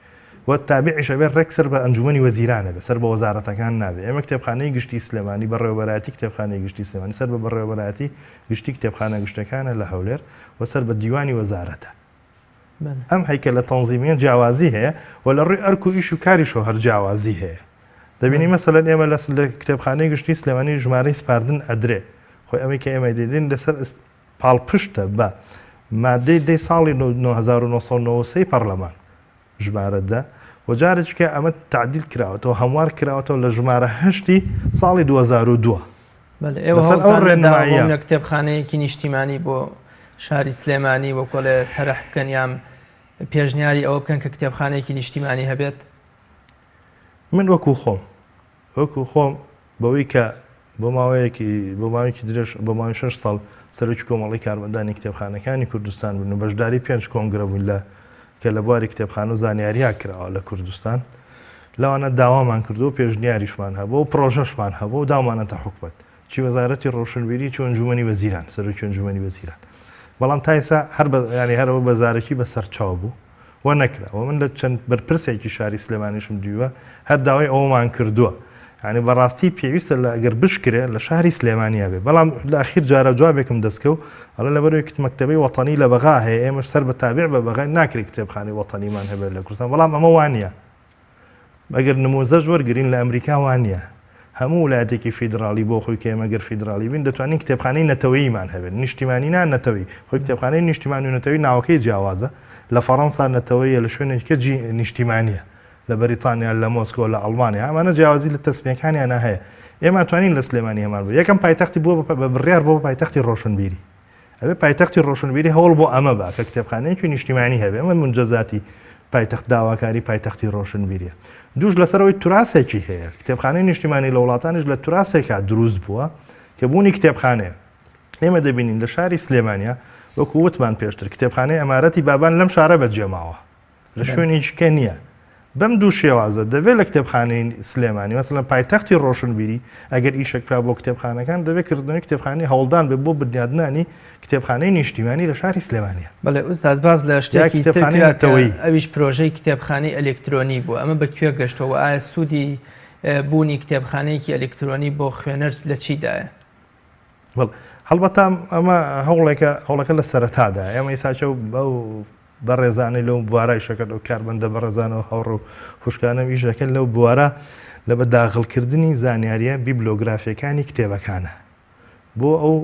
Speaker 2: و تابعیش ئەبێ ڕێک سەر بە ئەنجومەنی وەزیرانە بێ سەر بە وەزارەتەکان نابێ ئێمە کتێبخانەی گشتی سلێمانی بەڕێوەبەرایەتی کتێبخانەی گشتی سلێمانی سەر بە بەڕێوەبەرایەتی گشتی کتێبخانە گشتەکانە لە هەولێر و سەر بە دیوانی وەزارەتە ئەم هەیکەلە تەنزیمیە جیاوازی هەیە و لە ڕووی ئەرک و ئیش و کاریشەوە هەر جیاوازی هەیە. دەبینی مەسەلەن ئێمە لە کتێبخانەی گشتی سلێمانی ژمارەی سپاردن ئەدرێ خۆی ئەمەی کە ئێمە دەیدەین لەسەر پاڵپشتە بە مادەی دەی ساڵی 1993 پەرلەمان ژمارە دە و جارێکی کە ئەمە تعدیل کراوەتەوە هەموار کراوەتەوە لە ژمارە هەشتی ساڵی 2002
Speaker 1: بەڵێ ئێوە
Speaker 2: لەسەر ئەو
Speaker 1: هەوڵتان نەداوە بۆ
Speaker 2: ڕێنماییە.
Speaker 1: منە کتێبخانەیەکی نیشتیمانی بۆ شاری سلێمانی وەکۆڵێ تەرح بکەن یان پێشنیاری ئەوە بکەن کە کتێبخانەیەکی نیشتیمانی هەبێت؟
Speaker 2: من وەکو خۆم وەکو خۆم بەوەی کە بۆ ماوەیەکی بۆ ماوەیەکی درێژ بۆ ماوەی شەش ساڵ سەرۆکی کۆمەڵەی کارمەندانی کتێبخانەکانی کوردستان بوون و بەشداری پێنج کۆنگرە بووین لە کە لە بواری کتێبخانە و زانیاریا کراوە لە کوردستان لەوانە داوامان کردووە پێشنیاریشمان هەبوو و پرۆژەشمان هەبوو و داومانەتە حکومەت چی وەزارەتی ڕۆشنبیری چی ئەنجومەنی وەزیران سەرۆکی ئەنجومەنی وەزیران بەڵام تا ئێستا هەر بە یانی هەر ئەوە بە زارەکی بە سەرچاو بوو و نەکرا و من لە چەند بەرپرسێکی شاری سلێمانیشم دیوە هەر داوای ئەوەمان کردووە یعنی بەڕاستی پێویستە لە ئەگەر بشکرێ لە شاری سلێمانیا بێ بەڵام لە ئەخیر جارە جوابێکم دەستکەو ئەڵێ لەبەرەوەی کت مەکتەبەی وەتەنی لە بەغا هەیە ئێمەش سەر بە تابع بە بەغای ناکرێت کتێبخانەی وەتەنیمان هەبێت لە کوردستان بەڵام ئەمە وانە ئەگەر نموزەش وەرگرین لە ئەمریکا وانیە هەموو ولایەتێکی فیدراڵی بۆ خۆی کە ئێمە گەر فیدراڵی بین دەتوانین کتێبخانەی نەتەوەییمان هەبێت نیشتیمانی نا نەتەوەی خۆی کتێبخانەی نیشتیمانی و نەتەوەی ناوەکەی جیاوازە لە فەڕەنسا نەتەوەیە لە شوێنێکی کە جی نیشتیمانیە لە بەریتانیا لە مۆسکۆ لە ئەڵمانیا ئەمانە جیاوازی لە تەسمیەکانیانە هەیە ئێمە توانین لە سلێمانی هەمان بوو یەکەم پایتەختی بووە بە بڕیار بۆ پایتەختی ڕۆشنبیری ئەبێ پایتەختی ڕۆشنبیری هەوڵ بۆ ئەمە با کە کتێبخانەیەکی نیشتیمانی هەبێ ئەمە مونجەزاتی پایتەخت داواکاری پایتەختی ڕۆشنبیریە دووش لەسەرەوەی توراسێکی هەیە کتێبخانەی نیشتیمانی لە وڵاتانیش لە توراسێکا دروست بووە کە بوونی کتێبخانەیە ئێمە دەبینین لە شاری سلێمانیا وەکو وتمان پێشتر کتێبخانەی ئەمارەتی بابان لەم شارە بەجێماوە لە شوێنێکی کە نییە. بەم دوو شێوازە دەبێت لە کتێبخانەی سلێمانی مەسەلەن پایتەختی ڕۆشنبیری ئەگەر ئیشێک بکات بۆ کتێبخانەکان دەبێت کردنەوەی کتێبخانەی هەوڵدان بێت بۆ بنیادنانی کتێبخانەی نیشتیمانی لە شاری سلێمانیە.
Speaker 1: بەڵێ ئوستاز باس لە
Speaker 2: یا
Speaker 1: شتێکی تر
Speaker 2: کتێبخانەی
Speaker 1: کرا کە
Speaker 2: نەتەوەیی.
Speaker 1: ئەویش پرۆژەی کتێبخانەی ئەلکترۆنی بوو ئەمە بە کوێ گەشتووە و ئایا سوودی بوونی کتێبخانەیەکی ئەلکترۆنی بۆ خوێنەر لە چیدایە؟
Speaker 2: بەڵێ هەڵبەتە ئەمە هەوڵێکە هەوڵەکە لە سەرەتادا ئێمە ئیساچە و بەو بەڕێزانەی لەو بوارە ئیشەکەن ئەو کارمەندە بەڕێزانەوە هاوڕێ و خوشکانم ئیش دەکەن لەو بوارە لە بە داغڵکردنی زانیاریە بیبلۆگرافیەکانی کتێبەکانە بۆ ئەو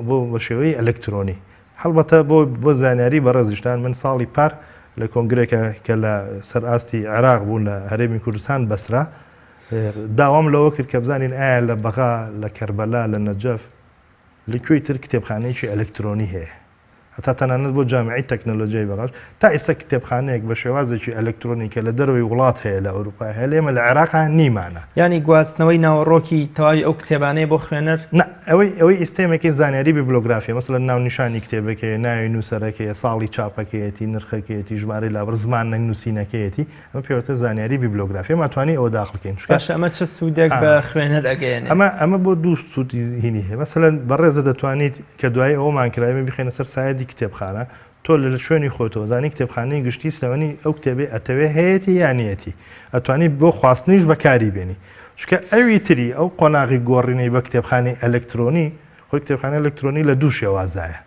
Speaker 2: بۆ بە شێوەی ئەلکترۆنی هەڵبەتە بۆ بۆ زانیاری بەڕێزیشتان من ساڵی پار لە کۆنگرێکە کە لە سەر ئاستی عێراق بوون لە هەرێمی کوردستان بەسرا داوام لەوە کرد کە بزانین ئایا لە بەغا لە کەربەلا لە نەجەف لە کوێی تر کتێبخانەیەکی ئەلکترۆنی هەیە هەتا تەنانەت بۆ جامیعەی تەکنەلۆجیای بەغاش تا ئێستا کتێبخانەیەک بە شێوازێکی ئەلکترۆنی کە لە دەرەوەی وڵات هەیە لە ئەوروپا هەیە لە ئێمە لە عێراقا نیمانە.
Speaker 1: یانی گواستنەوەی ناوەڕۆکی تەواوی ئەو کتێبانەیە بۆ خوێنەر؟
Speaker 2: نا، ئەوەی ئەوەی ئێستا ئێمەکەی زانیاری بیبلۆگرافیە، مەسەلەن ناونیشانی کتێبەکەیە، ناوی نووسەرەکەیە، ساڵی چاپەکەیەتی، نرخەکەیەتی، ژمارەی لاپەڕ، زمانە نووسینەکەیەتی، ئەمە پێوەتە زانیاری بیبلۆگرافی، ئێمە ئەتوانین ئەوە داخل کەین. چونکە
Speaker 1: باشە ئەمە چ سوودێک بە خوێنەر ئەگەیەنێ؟
Speaker 2: ئەمە ئەمە بۆ دوو سوودی هینی هەیە، مەسەلەن بەڕێزە دەتوانیت کە دوایی ئەوەمان کرا ئێمە بیخەینە سەر سایدی کتێبخانە، تۆ لە شوێنی خۆتەوە زانی کتێبخانەی گشتی سلێمانی ئەو کتێبەی ئەتەوێ هەیەتی یا نیەتی، ئەتوانی بۆ خواستنیش بەکاری بێنی، چونکە ئەوی تری ئەو قۆناغی گۆڕینەی بە کتێبخانەی ئەلکترۆنی، خۆی کتێبخانەی ئەلکترۆنی لە دوو شێوازایە،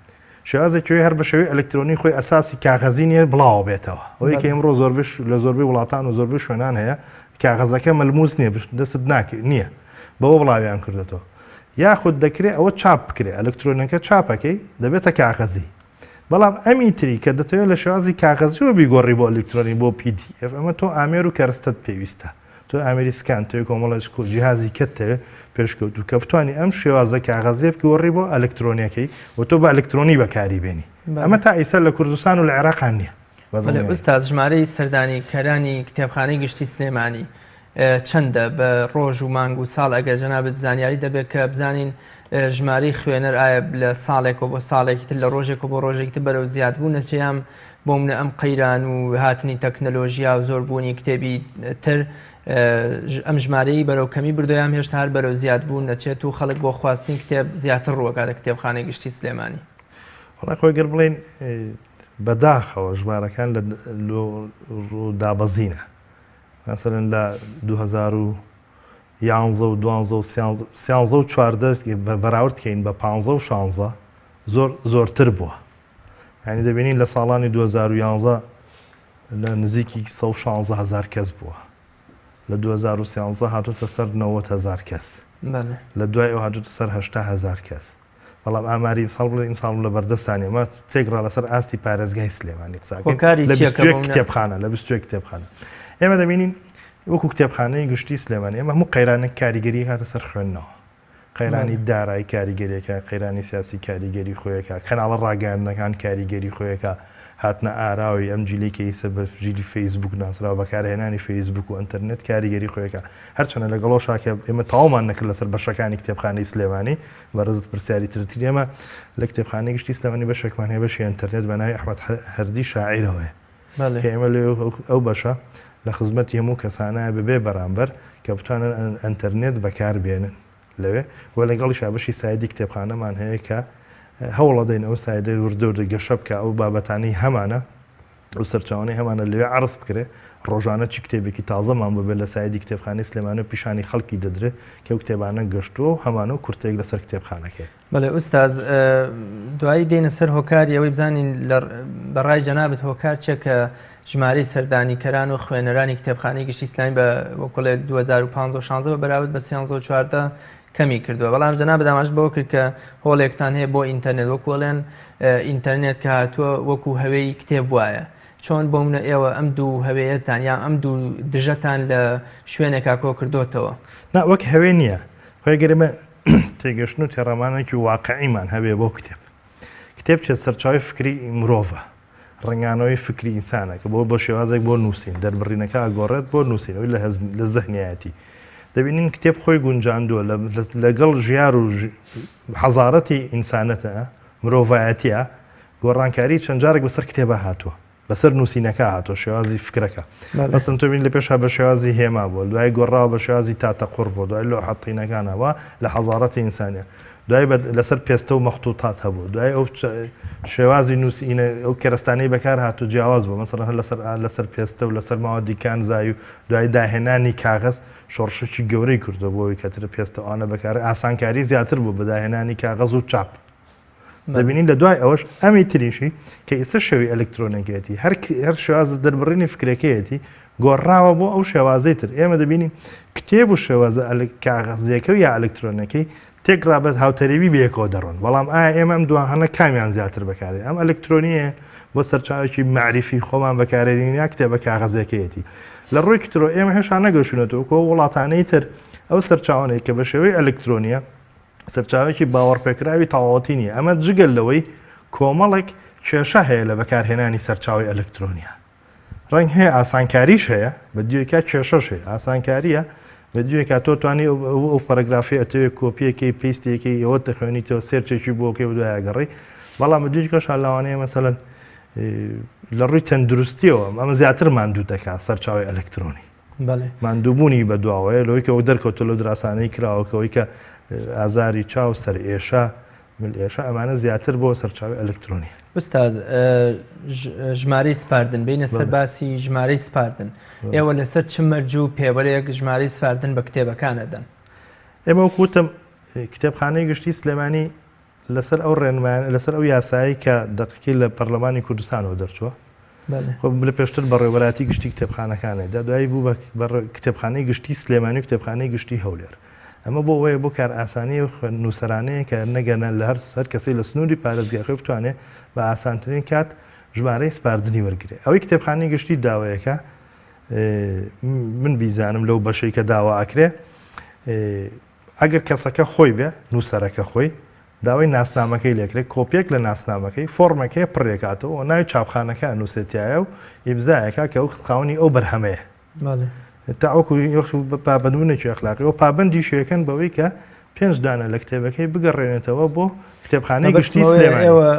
Speaker 2: شێوازێکی وی هەر بە شێوەی ئەلکترۆنی خۆی ئەساسی کاغەزی نییە بڵاوە بێتەوە ئەوەی کە ئمڕۆ زۆربەی لە زۆربەی وڵاتان و زۆربەی شوێنان هەیە کاغەزەکە مەلموس نییە دەست ناکرێت نییە بەوە بڵاویان کردێتەوە یاخود دەکرێت ئەوە چاپ بکرێت ئەلکترۆنەکە چاپەکەی دەبێتە کاغەزی بەڵام ئەمی تری کە دەتەوێت لە شێوازی کاغەزیەوە بیگۆڕی بۆ ئەلکترۆنی بۆ PDF ئەمە تۆ ئامێر و کەرستەت پێویستە تۆ ئامێری scan تەوێ کۆمەڵێک جیهازی کەت تەوێ پێشکەوتوو کە بتانی ئەم شێوازە کاغەزیە بگۆڕی بۆ ئەلکترۆنیەکەی و تۆ بە ئەلکترۆنی بەکاری بێنی ئەمە تا ئیسا لە کوردستان و لە عێراقان نییە.
Speaker 1: بەڵێ ئوستاز ژمارەی سەردانیکەرانی کتێبخانەی گشتی سلێمانی چەندە بە ڕۆژ و مانگ و ساڵ ئەگەر جەنابت زانیاری دەبێت کە بزانین ژمارەی خوێنەر ئایا لە ساڵێکەوە بۆ ساڵێکی تر لە ڕۆژێکەوە بۆ ڕۆژێکی تر بەرەو زیادبوون دەچێت یان بۆ منە ئەم قەیران و هاتنی تەکنەلۆژیا و زۆربوونی کتێبی تر ئەم ژمارەی بەرەو کەمی بردووە یان هێشتا هەر بەرەو زیادبوون دەچێت و خەڵک بۆ خواستنی کتێب زیاتر ڕووەکاتە کتێبخانەی گشتی سلێمانی.
Speaker 2: وەڵای خۆی گەر بڵێین بەداخەوە ژمارەکان لە دابەزینە مەسەلەن لە 2011 و 12 و 13 و 14 بەراورد کەین بە 15 و 16 زۆر زۆرتر بووە یانی دەبینین لە ساڵانی 2011 لە نزیکی 116 هزار کەس بووە لە 2013 هاتوتە سەر 90 هزار کەس لە دوای ئەو هاتوتە سەر 80 هزار کەس بەڵام ئاماری ئیمساڵ بڵێ ئیمساڵم لە بەردەستانی ئەمە تێکڕا لەسەر ئاستی پارێزگای سلێمانی قساکەین
Speaker 1: هۆکاری
Speaker 2: لە
Speaker 1: چییە کە
Speaker 2: 21
Speaker 1: بۆ منە-
Speaker 2: کتێبخانە لە 21 کتێبخانە ئێمە دەبینین وەکو کتێبخانەی گشتی سلێمانی ئێمە هەموو قەیرانێک کاریگەری هاتە سەر خوێندنەوە قەیرانی دارایی کاریگەریەکە قەیرانی سیاسی کاریگەری خۆیەکە کەناڵە ڕاگەیاندنەکان کاریگەری خۆیەکە هاتنە ئاراوی ئەم جیلەی کە ئیسە بە جیلی فەیسبوک ناسراوە بەکارهێنانی فەیسبوک و ئەنتەرنێت کاریگەری خۆیەکە هەرچەنە لەگەڵۆشا کە ئێمە تەواومان نەکرد لەسەر بەشەکانی کتێبخانەی سلێمانی بەڕێزت پرسیاری ترت کرد ئێمە لە کتێبخانەی گشتی سلێمانی بەشێکمان هەیە بەشی ئەنتەرنێت بە ناوی ئەحمەد هەردی شاعیرەوەیە کە ئێمە لێ ئەو بەشە لە خزمەتی هەموو کەسانە بەبێ بەرامبەر کە بتوانن ئەنتەرنێت بەکار بێنن لەوێ و لەگەڵیشا بەشی site ی کتێبخانەمان هەیە کە هەوڵەدەین ئەو site ە وردە وردە گەشە بکە ئەو بابەتانەی هەمانە ئەو سەرچاوانەی هەمانە لەوێ عەرز بکرێ، ڕۆژانە چی کتێبێکی تازەمان ببێت لە site ی کتێبخانەی سلێمانی و پیشانی خەڵکی دەدرێ کە ئەو کتێبانە گەشتووە و هەمانە و کورتەیەک لەسەر کتێبخانەکەی.
Speaker 1: بەڵێ ئوستاز دوایی دێینە سەر هۆکاری ئەوەی بزانین لە بە ڕای جەنابت هۆکار چیە کە ژمارەی سەردانیکەران و خوێنەرانی کتێبخانەی گشتی ئیسلامی بە وەکوڵێ 2015 و 16 بە بەراورد بە 13 و 14 کەمی کردووە بەڵام جەنابت ئاماژەت بەوە کرد کە هۆڵێکتان هەیە بۆ ئینتەرنێت وەکو ئەڵێن ئینتەرنێت کە هاتووە وەکو هەوێی کتێب وایە چۆن بۆ منە ئێوە ئەم دوو هەوێیەتان یان ئەم دوو دژەتان لە شوێنێکا کۆ کردوتەوە؟
Speaker 2: نا وەک هەوێ نییە خۆی گەر ئێمە تێگەشتن و تێڕامانێکی واقعیمان هەبێ بۆ کتێب کتێب چێ سەرچاوی فکری مرۆڤە ڕەنگانەوەی فکری ئینسانە کە بۆ بە شێوازێک بۆ نووسین دەربڕینەکە ئەگۆڕێت بۆ نووسینەوەی لە لە زەهنیایەتی دەبینین کتێب خۆی گونجاندووە لەگەڵ ژیار و حەزارەتی ئینسانەتە مرۆڤایەتیە گۆڕانکاری چەند جارێک بەسەر کتێبە هاتووە بەسەر نووسینەکە هاتووە شێوازی فکرەکە بەسم تۆ بین لە پێشا بە شێوازی هێما بووە دوای گۆڕاوە بە شێوازی تاتە قوڕ بوو دوای لۆ حەتینەکانەوە لە حەزارەتی ئینسانە دوای بە لەسەر پێستە و مەختوتات هەبوو دوای ئەو شێوازی نووسینە ئەو کەرەستانەی بەکار هاتوو جیاواز بوو مەسەڵەن هەر لەسەر لەسەر پێستە و لەسەر ماوەدی کانزای و دوای داهێنانی کاغەز شۆڕشێکی گەورەی کردووە بۆ ئەوەی کەتر پێستە ئەوانە بەکار ئاسانکاری زیاتر بوو بە داهێنانی کاغەز و چاپ دەبینین لە دوای ئەوەش ئەمی تریشی کە ئیستا شێوی ئەلکترۆنەکەیەتی هەر هەر شێواز دەربڕینی فکرەکەیەتی گۆڕاوە بۆ ئەو شێوازەی تر ئێمە دەبینین کتێب و شێوازە کاغەزیەکە و یا ئەلکترۆنەکەی تێکڕا بە هاوتەریبی بەیەکەوە دەڕۆن بەڵام ئایا ئێمە ئەم دوانە کامیان زیاتر بەکارێ ئەم ئەلکترۆنیە بۆ سەرچاوێکی مەعریفی خۆمان بەکارێنین یا کتێبە کاغەزەکەیەتی لە ڕووی کترۆ ئێمە هێشتا نەگەشتوینەتەوە کۆ وڵاتانەی تر ئەو سەرچاوانەی کە بە شێوەی ئەلکترۆنیە سەرچاوێکی باوەڕپێکراوی تەواوەتی نییە ئەمە جگەل لەوەی کۆمەڵێک کێشە هەیە لە بەکارهێنانی سەرچاوی ئەلکترۆنیا ڕەنگ هەیە ئاسانکاریش هەیە بە دیوێکا کێشەش هەیە ئاسانکاریە بە دیوێکا تۆ توانی ئەو پەرەگرافی ئەتەوێ کۆپیەکەی paste ێکی ئەوە دەخوێنیتەوە search ێکی بۆکەی و دوای گەڕی بەڵام بە دیوێکەش لاوانەیە مەسەلەن لە ڕووی تەندروستیەوە ئەمە زیاتر ماندوو دەکات سەرچاوی ئەلکترۆنی ماندووبوونی بەدواوەیە لەوەی کە دەرکەوتە لەو دراسانەی کراوەکەەوەی کە ئازاری چاو سەر ئێشە مل ئێشە ئەمانە زیاتر بۆ سەرچاوی ئەلکترۆنی.
Speaker 1: ئوستاز ژمارەی سپاردن بینە سەر باسی ژمارەی سپاردن ئێوە لەسەر چ مەرج و پێوەرێک ژمارەی سپاردن بە کتێبەکان ئەدەن؟
Speaker 2: ئێمە وەکو وتم کتێبخانەی گشتی سلێمانی لەسەر ئەو ڕێنمایانە لەسەر ئەو یاسایەی کە دەقەکەی لە پەرلەمانی کوردستانەوە دەرچووە خۆ لە پێشتر بەڕێوەبەرایەتی گشتی کتێبخانەکانێ دا دوایی بوو بە کتێبخانەی گشتی سلێمانی و کتێبخانەی گشتی هەولێر ئەمە بۆ ئەوەیە بۆ کارئاسانی و نووسەرانەیە کە نەگەنە لە هەر هەر کەسەی لە سنووری پارێزگای خۆی بتوانێ بە ئاسانترین کات ژمارەی سپاردنی وەرگرێ ئەوەی کتێبخانەی گشتی داوەیەکە من بیزانم لەو بەشەی کە داوا ئەکرێ ئەگەر کەسەکە خۆی بێ، نووسەرەکە خۆی، داوای ناسنامەکەی لێکرێ، کۆپیەک لە ناسنامەکەی، فۆڕمێک هەیە پڕیەکاتەوە و ناوی چاپخانەکە ئەنووسێ تیایا و ئیمزایەکا کە ئەو خاوەنی ئەو بەرهەمەیە. تا وەکو پابەندبوونێکی ئەخلاقی و پابەندیش یەکەن بەوەی کە پێنج دانە لە کتێبەکەی بگەڕێنێتەوە بۆ کتێبخانەی گشتی سلێمانی.
Speaker 1: ئێوە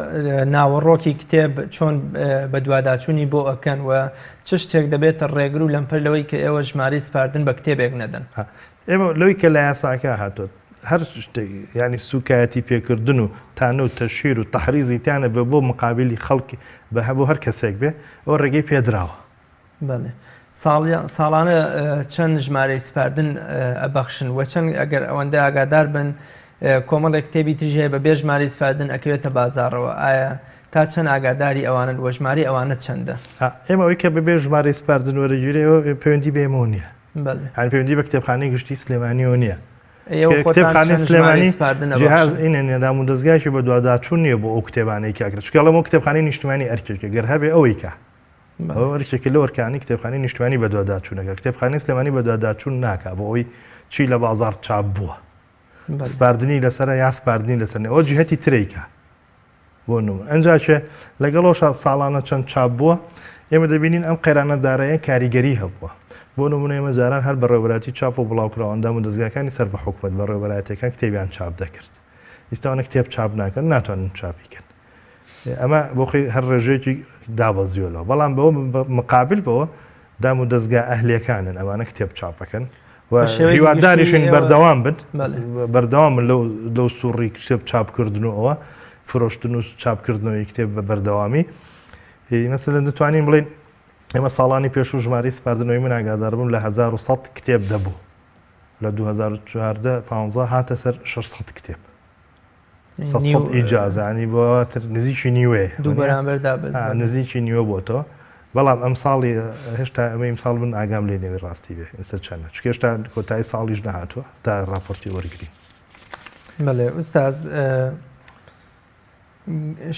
Speaker 1: ناوەڕۆکی کتێب چۆن بەدواداچوونی بۆ ئەکەن و چ شتێک دەبێتە ڕێگر و لەمپەر لەوەی کە ئێوە ژمارەی سپاردن بە کتێبێک نەدەن؟
Speaker 2: ئێمە لەوەی کە لە یاساکە هاتووە هەر شتێک یانی سوکایەتی پێکردن و تانە و تەشهیر و تەحریزی تیا نەبێ بۆ مقابلی خەڵک بە بۆ هەر کەسێک بێ ئەوە ڕێگەی پێدراوە.
Speaker 1: بەڵێ ساڵانە چەند ژمارەی سپاردن ئەبەخشن و چەند ئەگەر ئەوەندە ئاگادار بن کۆمەڵێک کتێبی تریش هەیە بە بێ ژمارەی سپاردن ئەکەوێتە بازاڕەوە ئایا تا چەند ئاگاداری ئەوانن و ژمارەی ئەوانە چەندە؟
Speaker 2: ئێمە ئەوەی کە بەبێ ژمارەی سپاردن وەرەگیرێ پەیوەندی بە ئێمەوە نییە. یانی پەیوەندی بە کتێبخانەی گشتی سلێمانیەوە نییە. کتێبخانەی سلێمانی جهاز ئینە نیە دام و دەزگایەکی بەدواداچوون نییە بۆ ئەو کتێبانەی کە ئەکرێت چونکە ئەڵێم ئەو کتێبخانەی نیشتمانی ئەرکێکە گەر هەبێ ئەوەی کە ئەو ئەرکێکە لەو ئەرکانی کتێبخانەی نیشتمانی بەدواداچوونەکە کتێبخانەی سلێمانی بەدواداچوون ناکا بۆ ئەوەی چی لە بازاڕ چاپ بووە سپاردنی لەسەرە یا سپاردنی لەسەر نیە ئەوە جهەتی ترەیکە بۆ نمونە ئەنجا کێ لەگەڵەوشا ساڵانە چەند چاپ بووە ئێمە دەبینین ئەم قەیرانە دارایە کاریگەری هەبووە بۆ نمونە ئێمە جاران هەر بەڕێوەبەرایەتی چاپ و بڵاوکراوە ئەندام و دەزگاکانی سەر بە حکومەت بەڕێوەبەرایەتیەکان کتێبیان چاپ دەکرد ئیستا ئەوانە کتێب چاپ ناکەن ناتوانن چاپی کەن ئەمە بۆ خۆی هەر ڕێژەیەکی دابەزیوە لەوە بەڵام بەوە مقابل بەوە دام و دەزگا ئەهلیەکانن ئەمانە کتێب چاپەکەن و هیواداریشین بەردەوام بن بەردەوام بن لەو لەو سوڕی کتێب چاپکردن و ئەوە فرۆشتن و چاپکردنەوەی کتێب بە بەردەوامی مەسەلەن دەتوانین بڵێین ئێمە ساڵانی پێشوو ژمارەی سپاردنەوەی من ئاگادار بووم لە 1100 کتێب دەبوو لە 2014 15 هاتە سەر 600 کتێب ئیجازە ینی بۆتر نزیکی نیوەیە
Speaker 1: دوو بەرامبەر دابەز
Speaker 2: نزیکی نیوە بۆتەوە بەڵام ئەم ساڵی هێشتا ئەمە ئیمساڵ من ئاگام لێ نەوی ڕاستی بێ ئێستا چەندە چونکە هێشتا کۆتایی ساڵیش نەهاتووە تا راپۆرتی وەرگین
Speaker 1: بەڵێ ئوستاز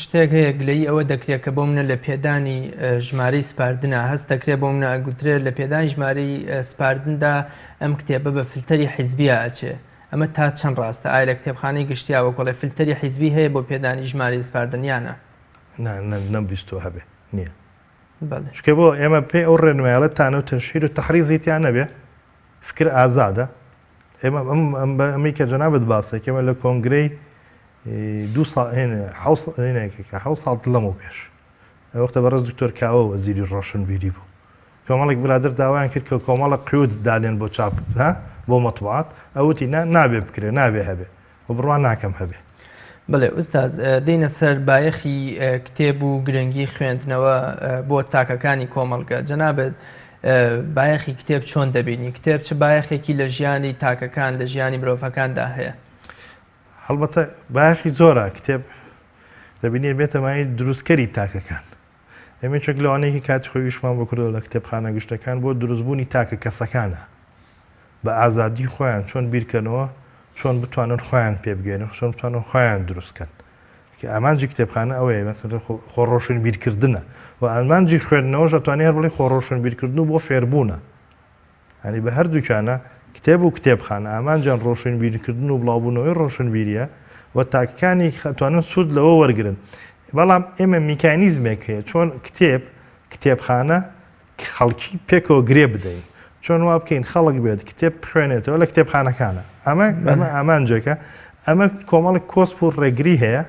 Speaker 1: شتێک هەیە گلەیی ئەوە دەکرێت کە بۆ منە لە پێدانی ژمارەی سپاردنە هەست دەکرێت بۆ منە ئەگوترێت لە پێدانی ژمارەی سپاردندا ئەم کتێبە بە فلتەری حیزبیە ئەچێ ئەمە تا چەند ڕاستە؟ ئایا لە کتێبخانەی گشتیا وەک ئەڵێ فلتەری حیزبی هەیە بۆ پێدانی ژمارەی سپاردن یا نا؟
Speaker 2: نا نەمبیستووە هەبێ نییە. بەڵێ. چونکە بۆ ئێمە پێی ئەو ڕێنمایەڵە تانە و تەشهیر و تەحریزی تیا نەبێ فکر ئازادە ئێمە ئەم ئەم بە ئەمەی کە جەنابت باسێک ئێمە لە کۆنگرەی دوو ساڵ هێنێ حەوت هێنێکە حەوت ساڵ لەمەو پێش ئەو وەختە بەڕێز دکتۆر کاوە وەزیری ڕۆشنبیری بوو کۆمەڵێک برادەر داوایان کرد کە کۆمەڵە قیود دانێن بۆ چاپ ها بۆ مەتبوعات ئەو وتی نا نابێ بکرێ نابێ هەبێ و بڕوا ناکەم هەبێ.
Speaker 1: بەڵێ ئوستاز دێینە سەر بایەخی کتێب و گرنگی خوێندنەوە بۆ تاکەکانی کۆمەڵگە جەنابت بایەخی کتێب چۆن دەبینی کتێب چ بایەخێکی لە ژیانی تاکەکان لە ژیانی مرۆڤەکاندا هەیە؟
Speaker 2: هەڵبەتە بایەخی زۆرە کتێب دەبینی بێتە مایەی دروستکەری تاکەکان ئێمە یەکێک لەوانەیە کاتی خۆی ئیشمان بۆ کردووە لە کتێبخانە گشتەکان بۆ دروستبوونی تاکە کەسەکانە بە ئازادی خۆیان چۆن بیرکەنەوە چۆن بتوانن خۆیان پێ بگەێنن چۆن بتوانن خۆیان دروستکەن. ئامانجی کتێبخانە ئەوەیە مەسەلەن خۆ ڕۆشنبیرکردنە و ئامانجی خوێندنەوەش ئەتوانی هەر بڵێی خۆ ڕۆشنبیرکردن و بۆ فێربوونە. یانی بە هەردووکیانە کتێب و کتێبخانە ئامانجیان ڕۆشنبیرکردن و بڵاوبوونەوەی ڕۆشنبیریە و تاکەکانی ئەتوانن سوود لەوە وەرگرن. بەڵام ئێمە میکانیزمێک هەیە چۆن کتێب، کتێبخانە خەڵکی پێکەوە گرێ بدەین چۆن وا بکەین خەڵک بێت کتێب بخوێنێتەوە لە کتێبخانەکانە ئەمە ئەمە ئامانجێکە ئەمە کۆمەڵک کۆسپ و ڕێگری هەیە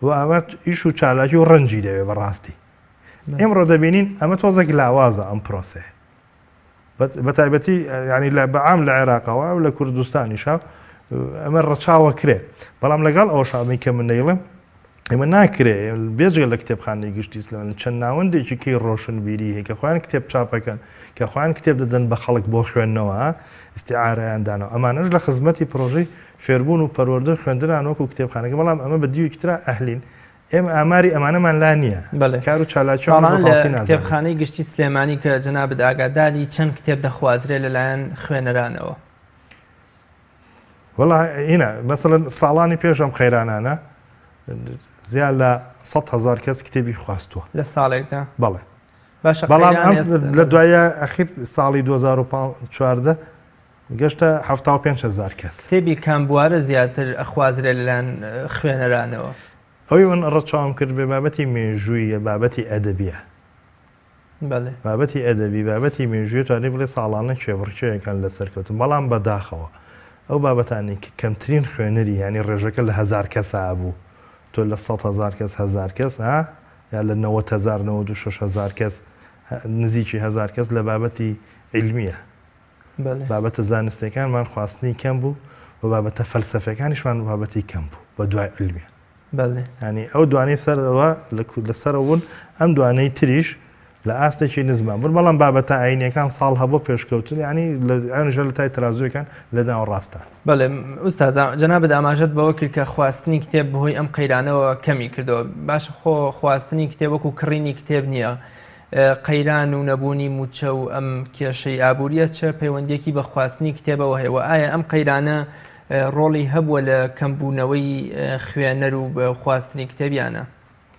Speaker 2: و ئەمە ئیش و چالاکی و ڕەنجی دەوێ بەڕاستی ئێمڕۆ دەبینین ئەمە تۆزێک لاوازە ئەم پرۆسەیە بە تایبەتی ینی لە بەعام لە عێراقەوە و لە کوردستانیشە ئەمە ڕەچاوە کرێ بەڵام لەگەڵ ئەوە شامی کە من نەیڵم ئێمە ناکرێ بێجگە لە کتێبخانەی گشتی سلێمانی چەند ناوەندێکی کەی ڕۆشنبیری هەیە کە خۆیان کتێب چاپەکەن کە خۆیان کتێب دەدەن بە خەڵک بۆ خوێندنەوە ئیستیعارەیان دانەوە ئەمانەش لە خزمەتی پرۆژەی فێربوون و پەروەردە و خوێندنان وەکو کتێبخانەکە بەڵام ئەمە بە دیوێکی ترا ئەهلین ئێمە ئاماری ئەمانەمان لا نییە
Speaker 1: بەڵێ
Speaker 2: کار و چالاکیان
Speaker 1: ساڵانە
Speaker 2: بە
Speaker 1: لە
Speaker 2: تەواوەتی نازانین.
Speaker 1: کتێبخانەی گشتی سلێمانی کە جەنابت ئاگاداری چەند کتێب دەخوازرێ لەلایەن خوێنەرانەوە؟
Speaker 2: وەڵا هینا مەسەلەن ساڵانی پێش ئەم قەیرانانە زیاد لە 100 هەزار کەس کتێبی خواستووە
Speaker 1: لە ساڵێکدا؟
Speaker 2: بەڵێ.
Speaker 1: باشە
Speaker 2: بەڵام
Speaker 1: قەیران
Speaker 2: ئەم
Speaker 1: ئێستا
Speaker 2: لە دوایە ئەخیر ساڵی 2014 گەشتە 75 هەزار کەس.
Speaker 1: کتێبی کام بوارە زیاتر ئەخوازرێ لەلایەن خوێنەرانەوە؟
Speaker 2: ئەوەی من ڕەچاوم کرد بێ بابەتی مێژوویە بابەتی ئەدەبیە.
Speaker 1: بەڵێ.
Speaker 2: بابەتی ئەدەبی، بابەتی مێژووی توانی بڵێ ساڵانە کێبڕکێیەکان لە سەرکەوتن، بەڵام بەداخەوە ئەو بابەتانەی کە کەمترین خوێنەری یانی ڕێژەکە لە هەزار کەسا بوو تۆ لە 100 هەزار کەس هەزار کەس ها یا لە 90 هەزار 96 هەزار کەس نزیکی هەزار کەس لە بابەتی عیلمیە بابەتە زانستیەکانمان خواستنی کەم بوو و بابەتە فەلسەفەکانیشمان بابەتی کەم بوو بە دوای عیلمیە. ینی ئەو دوانەی سەرەوە لە سەرەوە بوون ئەم دوانەی تریش لە ئاستێکی نزمان بوون بەڵام بابەتە ئاینیەکان ساڵ هەبوو پێشکەوتن ینی لە ئەنژە لە تای ترازوەکان لە ناوەڕاستە.
Speaker 1: بەڵێ ئوستاز جەنابت ئاماژەت بەوە کرد کە خواستنی کتێب بەهۆی ئەم قەیرانەوە کەمی کردەوە باشە خۆ خواستنی کتێب وەکو کڕینی کتێب نییە قەیران و نەبوونی مووچە و ئەم کێشەی ئابووریە چ پەیوەندیەکی بە خواستنی کتێبەوە هەیە و ئایا ئەم قەیرانە ڕۆڵی هەبووە لە کەمبوونەوەی خوێنەر و خواستنی کتێبیانە؟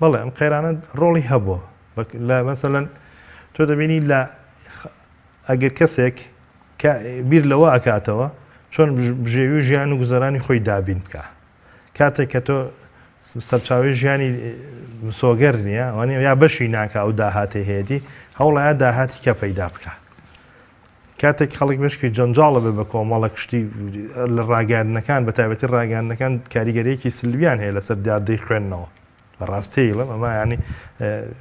Speaker 2: بەڵێ ئەم قەیرانە ڕۆڵی هەبووە لە مەسەلەن تۆ دەبینی لە ئەگەر کەسێک کە بیر لەوە ئەکاتەوە چۆن بژێوی ژیان و گوزەرانی خۆی دابین بکە کاتێک کە تۆ سەرچاوی ژیانی مسۆگەر نییە وانە یا بەشی ناکە ئەو داهاتی هەیەی هەوڵایە داهاتی کە پەیدا بکە کاتێک خەڵک مشکی جەنجاڵە بێ بە کۆمەڵێک شتی لە ڕاگەیاندنەکان بە تایبەتی ڕاگەیاندنەکان کاریگەریەکی سلبیان هەیە لەسەر دیاردەی خوێندنەوە بەڕاستی بڵێم ئەمە ینی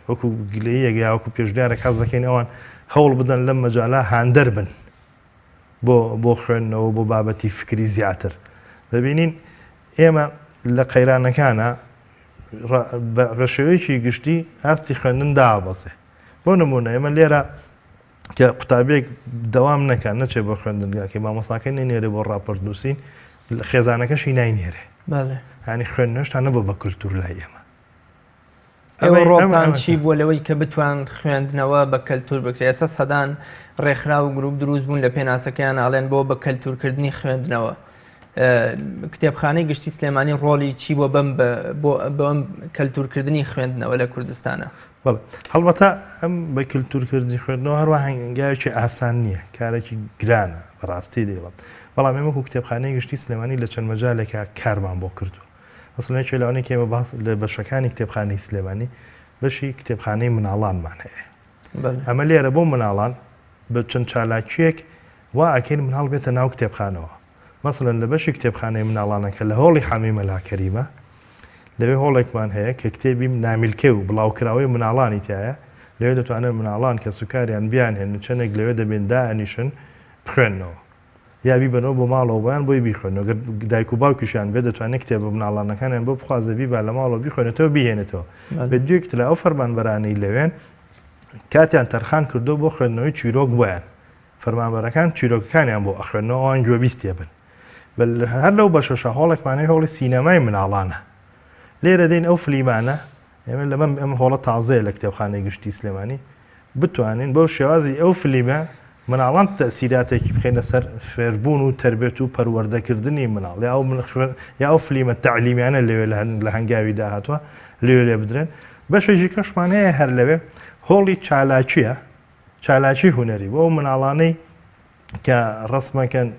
Speaker 2: وەکو گلەیەک یا وەکو پێشنیارێک حەز دەکەین ئەوان هەوڵ بدەن لەم مەجالە هاندەر بن بۆ بۆ خوێندنەوە بۆ بابەتی فکری زیاتر دەبینین ئێمە لە قەیرانەکانە بە شێوەیەکی گشتی ئاستی خوێندن دابەزێ بۆ نمونە ئێمە لێرە کە قوتابیەک دەوام نەکات نەچێ بۆ خوێندنگاکەی مامۆستاکەی نەینێرێ بۆ ڕاپۆرت نووسین خێزانەکەشی ناینێرێ ینی خوێندنەوەشتان نەبوو بە کولتور لای ئێمە.
Speaker 1: ئێوە ڕۆڵتان چی بووە لەوەی کە بتوان خوێندنەوە بە کەلتور بکرێت؟ ئێستا سەدان ڕێکخراو و گروپ دروست بوون لە پێناسەکەیان ئاڵێن بۆ بە کەلتورکردنی خوێندنەوە. کتێبخانەی گشتی سلێمانی ڕۆڵی چی بۆ بەم بۆ بەم کەلتورکردنی خوێندنەوە لە کوردستانە؟
Speaker 2: بەڵێ هەڵبەتە ئەم بە کلتورکردنی خوێندنەوە هەروە هەنگاوێکی ئاسان نییە کارێکی گرانە بەڕاستی دەیڵم بەڵام ئێمە وەکو کتێبخانەی گشتی سلێمانی لە چەند مەجالێکا کارمان بۆ کردووە مەسەلەن یەکێ لەوانەی کە ئێمە باس لە بەشەکانی کتێبخانەی سلێمانی بەشی کتێبخانەی مناڵانمان هەیە ئەمە لێرە بۆ مناڵان بە چەند چالاکیەک وا ئەکەین مناڵ بێتە ناو کتێبخانەوە مەسەلەن لە بەشی کتێبخانەی مناڵانە کە لە هۆڵی حامی مەلا کەریمە، لەوێ هۆڵێکمان هەیە کە کتێبی نامیلکە و بڵاوکراوەی مناڵانی تیایە، لەوێ دەتوانن مناڵان کەسوکاریان بیانهێنن چەندێک لەوێ دەبێن دائەنیشن بخوێننەوە یا بیبەنەوە بۆ ماڵەوە بۆیان بۆی بیخوێننەوە گەر دایک و باوکیشیان بێت دەتوانێت کتێبە مناڵانەکانیان بۆ بخوازێ بیبا لە ماڵەوە بیخوێنێتەوە بیهێنێتەوە. بە دوێک ترا ئەو فەرمانبەرانەی لەوێن کاتیان تەرخان کردووە بۆ خوێندنەوەی چیرۆک بۆیان. فەرمانبەرەکان چیرۆکەکانیان بۆ ئەخوێننەوە ئەوان گوێبیستی ئەبن. هەر لەو بەشەشە هۆڵێکمان هەیە هۆڵی سینەمای مناڵانە. لێرە دێین ئەو فلیمانە ئێمە لەمە ئەم هۆڵە تازەیە لە کتێبخانەی گشتی سلێمانی بتوانین بەو شێوازی ئەو فلیمە مناڵان تەئسیراتێکی بخەینە سەر فێربوون و تەربێت و پەروەردەکردنی مناڵ یا ئەو یا ئەو فلیمە تەعلیمیانە لەوێ لە هەنگاوی داهاتوە لەوێ لێ بدرێن. بەشێکی کەشمان هەیە هەر لەوێ هۆڵی چالاکیە، چالاکی هونەری بۆ ئەو مناڵانەی کە ڕەسمەکەن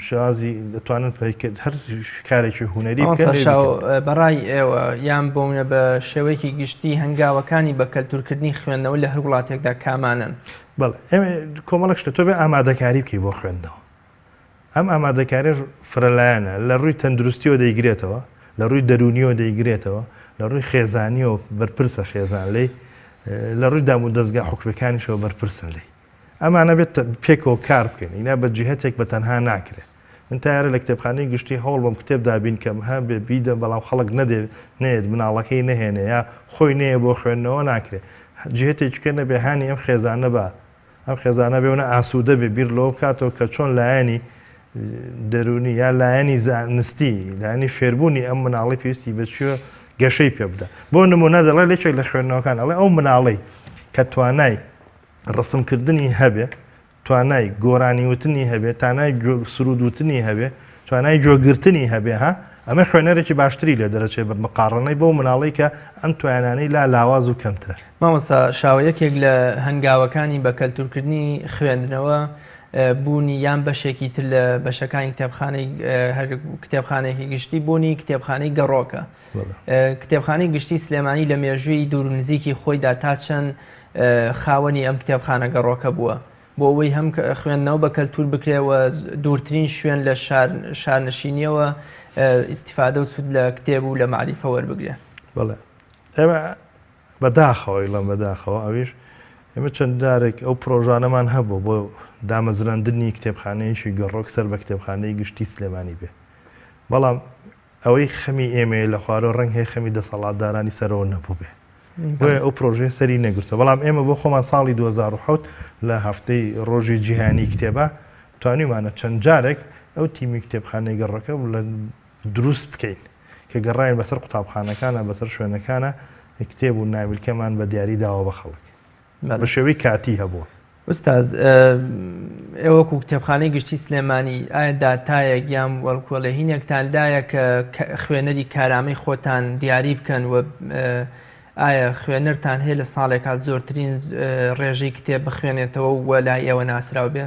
Speaker 2: شازی دەتوانن هەر کارێکی هونەری بکەن.
Speaker 1: بەڕای ئێوە یان بۆمنە بە شێوەیەکی گشتی هەنگاوەکانی بە کەلتورکردنی خوێندنەوە لە هەر وڵاتێکدا کامانن؟
Speaker 2: بەڵێ ئێمە کۆمەڵێک شتە تۆ بێ ئامادەکاری بکەی بۆ خوێندنەوە. ئەم ئامادەکاریش فرەلایەنە لە ڕووی تەندروستیەوە دەیگرێتەوە، لە ڕووی دەروونیەوە دەیگرێتەوە، لە ڕووی خێزانیەوە بەرپرسە خێزان لێی، لە ڕووی دام و دەزگا حکومیەکانیشەوە بەرپرسن لێی. ئەمانە بێت پێکەوە کار بکەین ئینا بە جیهەتێک بە تەنها ناکرێ. من تا ئێرە لە کتێبخانەی گشتی هەوڵ بەم کتێب دابین کەم هەبێ بیدەم بەڵام خەڵک نەدێ نەیەت مناڵەکەی نەهێنێ یا خۆی نەیە بۆ خوێندنەوە ناکرێ جیهەتێکی کە نەبێ هانی ئەم خێزانە با ئەم خێزانە بێ و نە ئاسوودە بێ بیر لەوە بکاتەوە کە چۆن لایەنی دەروونی یا لایەنی زانستی لایەنی فێربوونی ئەم مناڵی پێویستی بە چیە گەشەی پێ بدە بۆ نمونە دەڵێ لێکێک لە خوێندنەوەکان ئەڵێ ئەو مناڵەی کە توانای ڕسمکردنی هەبێ توانای گۆرانی وتنی هەبێ، تانای سروود وتنی هەبێ، توانای گوێگرتنی هەبێ ها، ئەمە خوێنەرێکی باشتری لێ دەرەچێ بە مقاڕەنەی بەو مناڵەی کە ئەم توانانەی لا لاواز و کەمترە.
Speaker 1: مامۆستا شاوە یەکێک لە هەنگاوەکانی بە کەلتورکردنی خوێندنەوە بوونی یان بەشێکی تر لە بەشەکانی کتێبخانەی هەر کتێبخانەیەکی گشتی بوونی کتێبخانەی گەڕۆکە. کتێبخانەی گشتی سلێمانی لە مێژووی دوور و نزیکی خۆیدا تا چەند خاوەنی ئەم کتێبخانە گەڕۆکە بووە بۆ ئەوەی هەم خوێندنەوە بە کەلتور بکرێ و دوورترین شوێن لە شارنشینیەوە ئیسیفادە و سوود لە کتێب و لە معریفە وەربگرێ.
Speaker 2: بەڵێ ئێمە بەداخەوە ئیڵم بەداخەوە ئەویش ئێمە چەند جارێک ئەو پرۆژانەمان هەبوو بۆ دامەزراندنی کتێبخانەیەکی گەڕۆک سەر بە کتێبخانەی گشتی سلێمانی بێ بەڵام ئەوەی خەمی ئێمەیە لە خوارەوە ڕەنگ هەیە خەمی دەسەڵاتدارانی سەرەوە نەبووبێ. بۆیە ئەو پرۆژەیە سەری نەگرتووە. بەڵام ئێمە بۆ خۆمان ساڵی 2007 لە هەفتەی ڕۆژی جیهانی کتێبا توانیومانە چەند جارێک ئەو تیمی کتێبخانەی گەڕەکە لە دروست بکەین کە گەڕاین بەسەر قوتابخانەکانە بەسەر شوێنەکانە کتێب و نامیلکەمان بە دیاری داوە بە خەڵک. بە شێوەی کاتی هەبووە.
Speaker 1: ئوستاز ئێوە وەکو کتێبخانەی گشتی سلێمانی ئایا داتایەک یان وەڵکۆڵێهینێکتان لایە کە خوێنەری کارامەی خۆتان دیاری بکەن و ئایا خوێنەرتان هەیە لە ساڵێکا زۆرترین ڕێژەی کتێب بخوێنێتەوە و لای ئێوە ناسراو بێ؟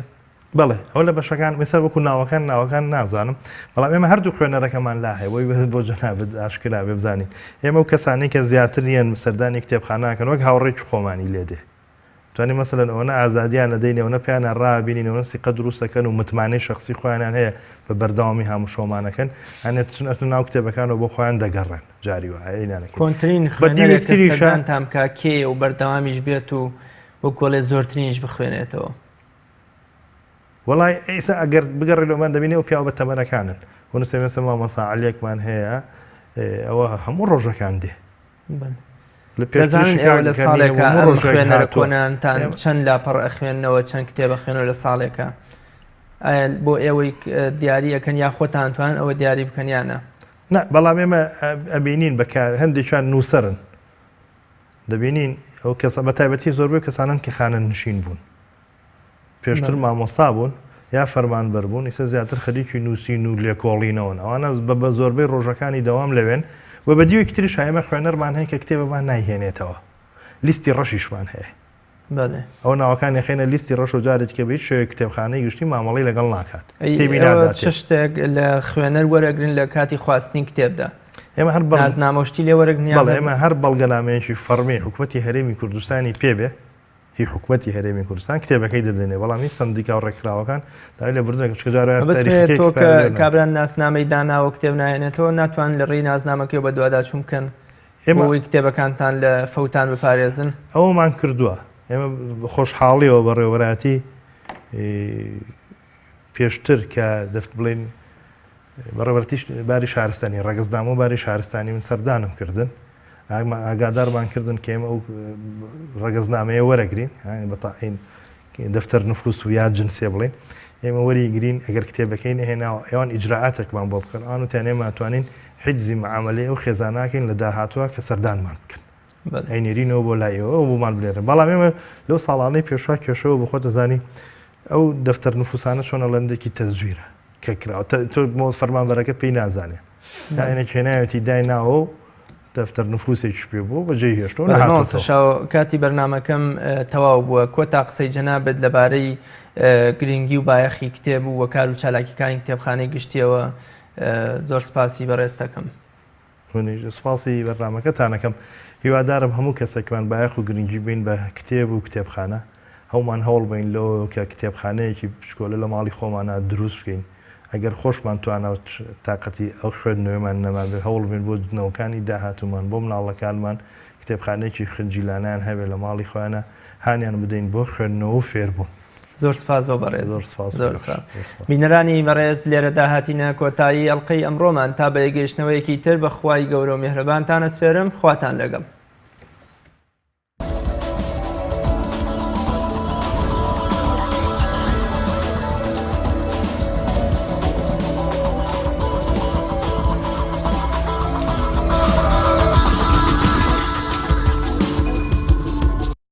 Speaker 2: بەڵێ ئەو لە بەشەکان مێسا وەکو ناوەکان ناوەکان نازانم بەڵام ئێمە هەردوو خوێنەرەکەمان لا هەیە بۆی بۆ جەنابت ئاشکرا بێ بزانین ئێمە و کەسانی کە زیاتر یەن سەردانی کتێبخانەکەن وەک هاوڕێکی خۆمانی لێ دێ توانی مەسەلەن ئەوەنە ئازادیان ئەدەین ئەوەنە پێیانە ڕابینین ئەوەنە سیقە دروست دەکەن و متمانەی شەخسی خۆیانیان هەیە بە بەردەوامی هاموشۆمان ئەکەن هەنێ چون ئەچنە ناو کتێبەکانەوە بۆ خۆیان دەگەڕێن جاری وایە ئینانەکەین
Speaker 1: کۆنترین
Speaker 2: بە دیوێک
Speaker 1: خوێنەرێک کە
Speaker 2: تریشە
Speaker 1: سەردانتان بکا کێیە و بەردەوامیش بێت و وەک وەڵێ زۆرترینیش بخوێنێتەوە؟
Speaker 2: وەڵای ئیستا ئەگەر بگەڕێ لۆمان دەبینی ئەو پیاوە بە تەمەنەکانن بۆ نسێ مێسە مامۆستا عەلیەکمان هەیە ئەوە هەموو ڕۆژەکان دێ
Speaker 1: دەزانن ئێوە لە ساڵێکا ئەم خوێنەرە کۆنانتان چەند لاپەڕ ئەخوێننەوە چەند کتێب ئەخوێنەوە لە ساڵێکا ئایا بۆ ئێوەی دیاری ئەکەن یا خۆتان توان ئەوە دیاری بکەن یان نا؟
Speaker 2: نا بەڵام ئێمە ئەبینین بەکار هەندێکیان نووسەرن دەبینین ئەو کەسە بە تایبەتی زۆربەی کەسانن کە خانە نشین بوون پێشتر مامۆستا بوون یا فەرمانبەر بوون ئیستا زیاتر خەریکی نووسین و لێکۆڵینەوەن ئەوانە بە بە زۆربەی ڕۆژەکانی دەوام لەوێن و بە دیوێکی تریش ئێمە خوێنەرمان هەیە کە کتێبەمان نایهێنێتەوە لیستی ڕەشیشمان هەیە
Speaker 1: بەڵێ.
Speaker 2: ئەو ناوەکانی خەینە لیستی ڕەش و جارێکی کە بە هیچ شێوەیەک کتێبخانەی گشتی مامەڵەی لەگەڵ ناکات
Speaker 1: ئەی
Speaker 2: کتێبی
Speaker 1: ئێوە
Speaker 2: ناداتێ.
Speaker 1: چ شتێک لە خوێنەر وەرەگرن لە کاتی خواستنی کتێبدا؟
Speaker 2: ئێمە هەر بەڵ
Speaker 1: نازنامە و شتی لێ وەرەگرن یان
Speaker 2: بەڵێ
Speaker 1: هەر
Speaker 2: ئێمە هەر بەڵگەنامەیەکی فەڕمی حکومەتی هەرێمی کوردستانی پێ بێ هی حکومەتی هەرێمی کوردستان کتێبەکەی دەدەنێ بەڵام هی سەندیکا و ڕێکخراوەکان داوای لێبوردن دەکەن چونکە جار وایە
Speaker 1: مەبەستم
Speaker 2: تاریخەکەی
Speaker 1: تۆ کە
Speaker 2: expire لێ ناکات.
Speaker 1: کابرا ناسنامەی داناوە کتێب ناهێنێتەوە ناتوانن لە ڕێی نازنامەکەیەوە بەدواداچوون بکەن بۆ
Speaker 2: ئێمە
Speaker 1: ئەوەی کتێبەکانتان لە فەوتان بپارێزن؟
Speaker 2: ئەوەمان کردووە ئێمە بە خۆشحاڵیەوە بەڕێوەبەرایەتی پێشتر کە دەفت بڵێین بەڕێوەبەرایەتی باری شارستانی ڕەگەزنامە و باری شارستانی من سەردانم کردن ئاگادارمان کردن کە ئێمە ئەو ڕەگەزنامەیە وەرەگرین بە تاعین دەفتەر نفوس و یا جنسێ بڵێن ئێمە وەریگرین ئەگەر کتێبەکەی نەهێناوە ئەوان ئیجرائاتێکمان بۆ بکەن ئەوان وتیان ئێمە ئەتوانین حجزی معامەلەی ئەو خێزاناکەین لە داهاتووە کە سەردانمان بکەن ئەینێرینەوە بۆ لای ئێوە ئەو بۆمان بنێرن بەڵام ئێمە لەو ساڵانەی پێشوا کێشەوە بە خۆت دەزانی. ئەو دەفتەر نفوسانە چۆن ئەڵێندێکی تەزویرە کە کراوە تۆ فەرمانبەرەکە پێی نازانێ داینێک هێنایەتی دایناوە و دەفتەر نفوسێکی پێ بوو بەجێی هێشتەوە
Speaker 1: مامۆستا شاوە کاتی بەرنامەکەم تەواو بووە کۆتا قسەی جەنابت لەبارەی گرنگی و بایەخی کتێب و وەکار و چالاکیەکانی کتێبخانەی گشتیەوە زۆر سپاسی بەڕێزتەکەم.
Speaker 2: منیش سپاسی بەرنامەکەتانەکەم هیوادارم هەموو کەسێکمان بایەخ و گرنگی بین بە کتێب و کتێبخانە هەومان هەوڵ بین لەوە کە کتێبخانەیەکی بچکۆلە لە ماڵی خۆمانە دروست بکەین ئەگەر خۆشمان توانا و تاقەتی ئەو خوێندنەوەیەمان نەمابێت هەوڵ بین بۆ نەوەکانی داهاتوومان بۆ مناڵەکانمان کتێبخانەیەکی خنجیلانەیان هەبێت لە ماڵی خۆیانە هانیان بدەین بۆ خوێندنەوە و فێربوون.
Speaker 1: زۆر سپاس بۆ بەڕێز.
Speaker 2: زۆر سپاس.
Speaker 1: زۆر سپاس. بینەرانی بەڕێز لێرەدا هاتینە کۆتایی ئەڵقەی ئەمڕۆمان تا بە یەکگەیشتنەوەیەکی تر بە خوای گەورە و میهرەبانتان ئەسپێرم خواتان لەگەڵ.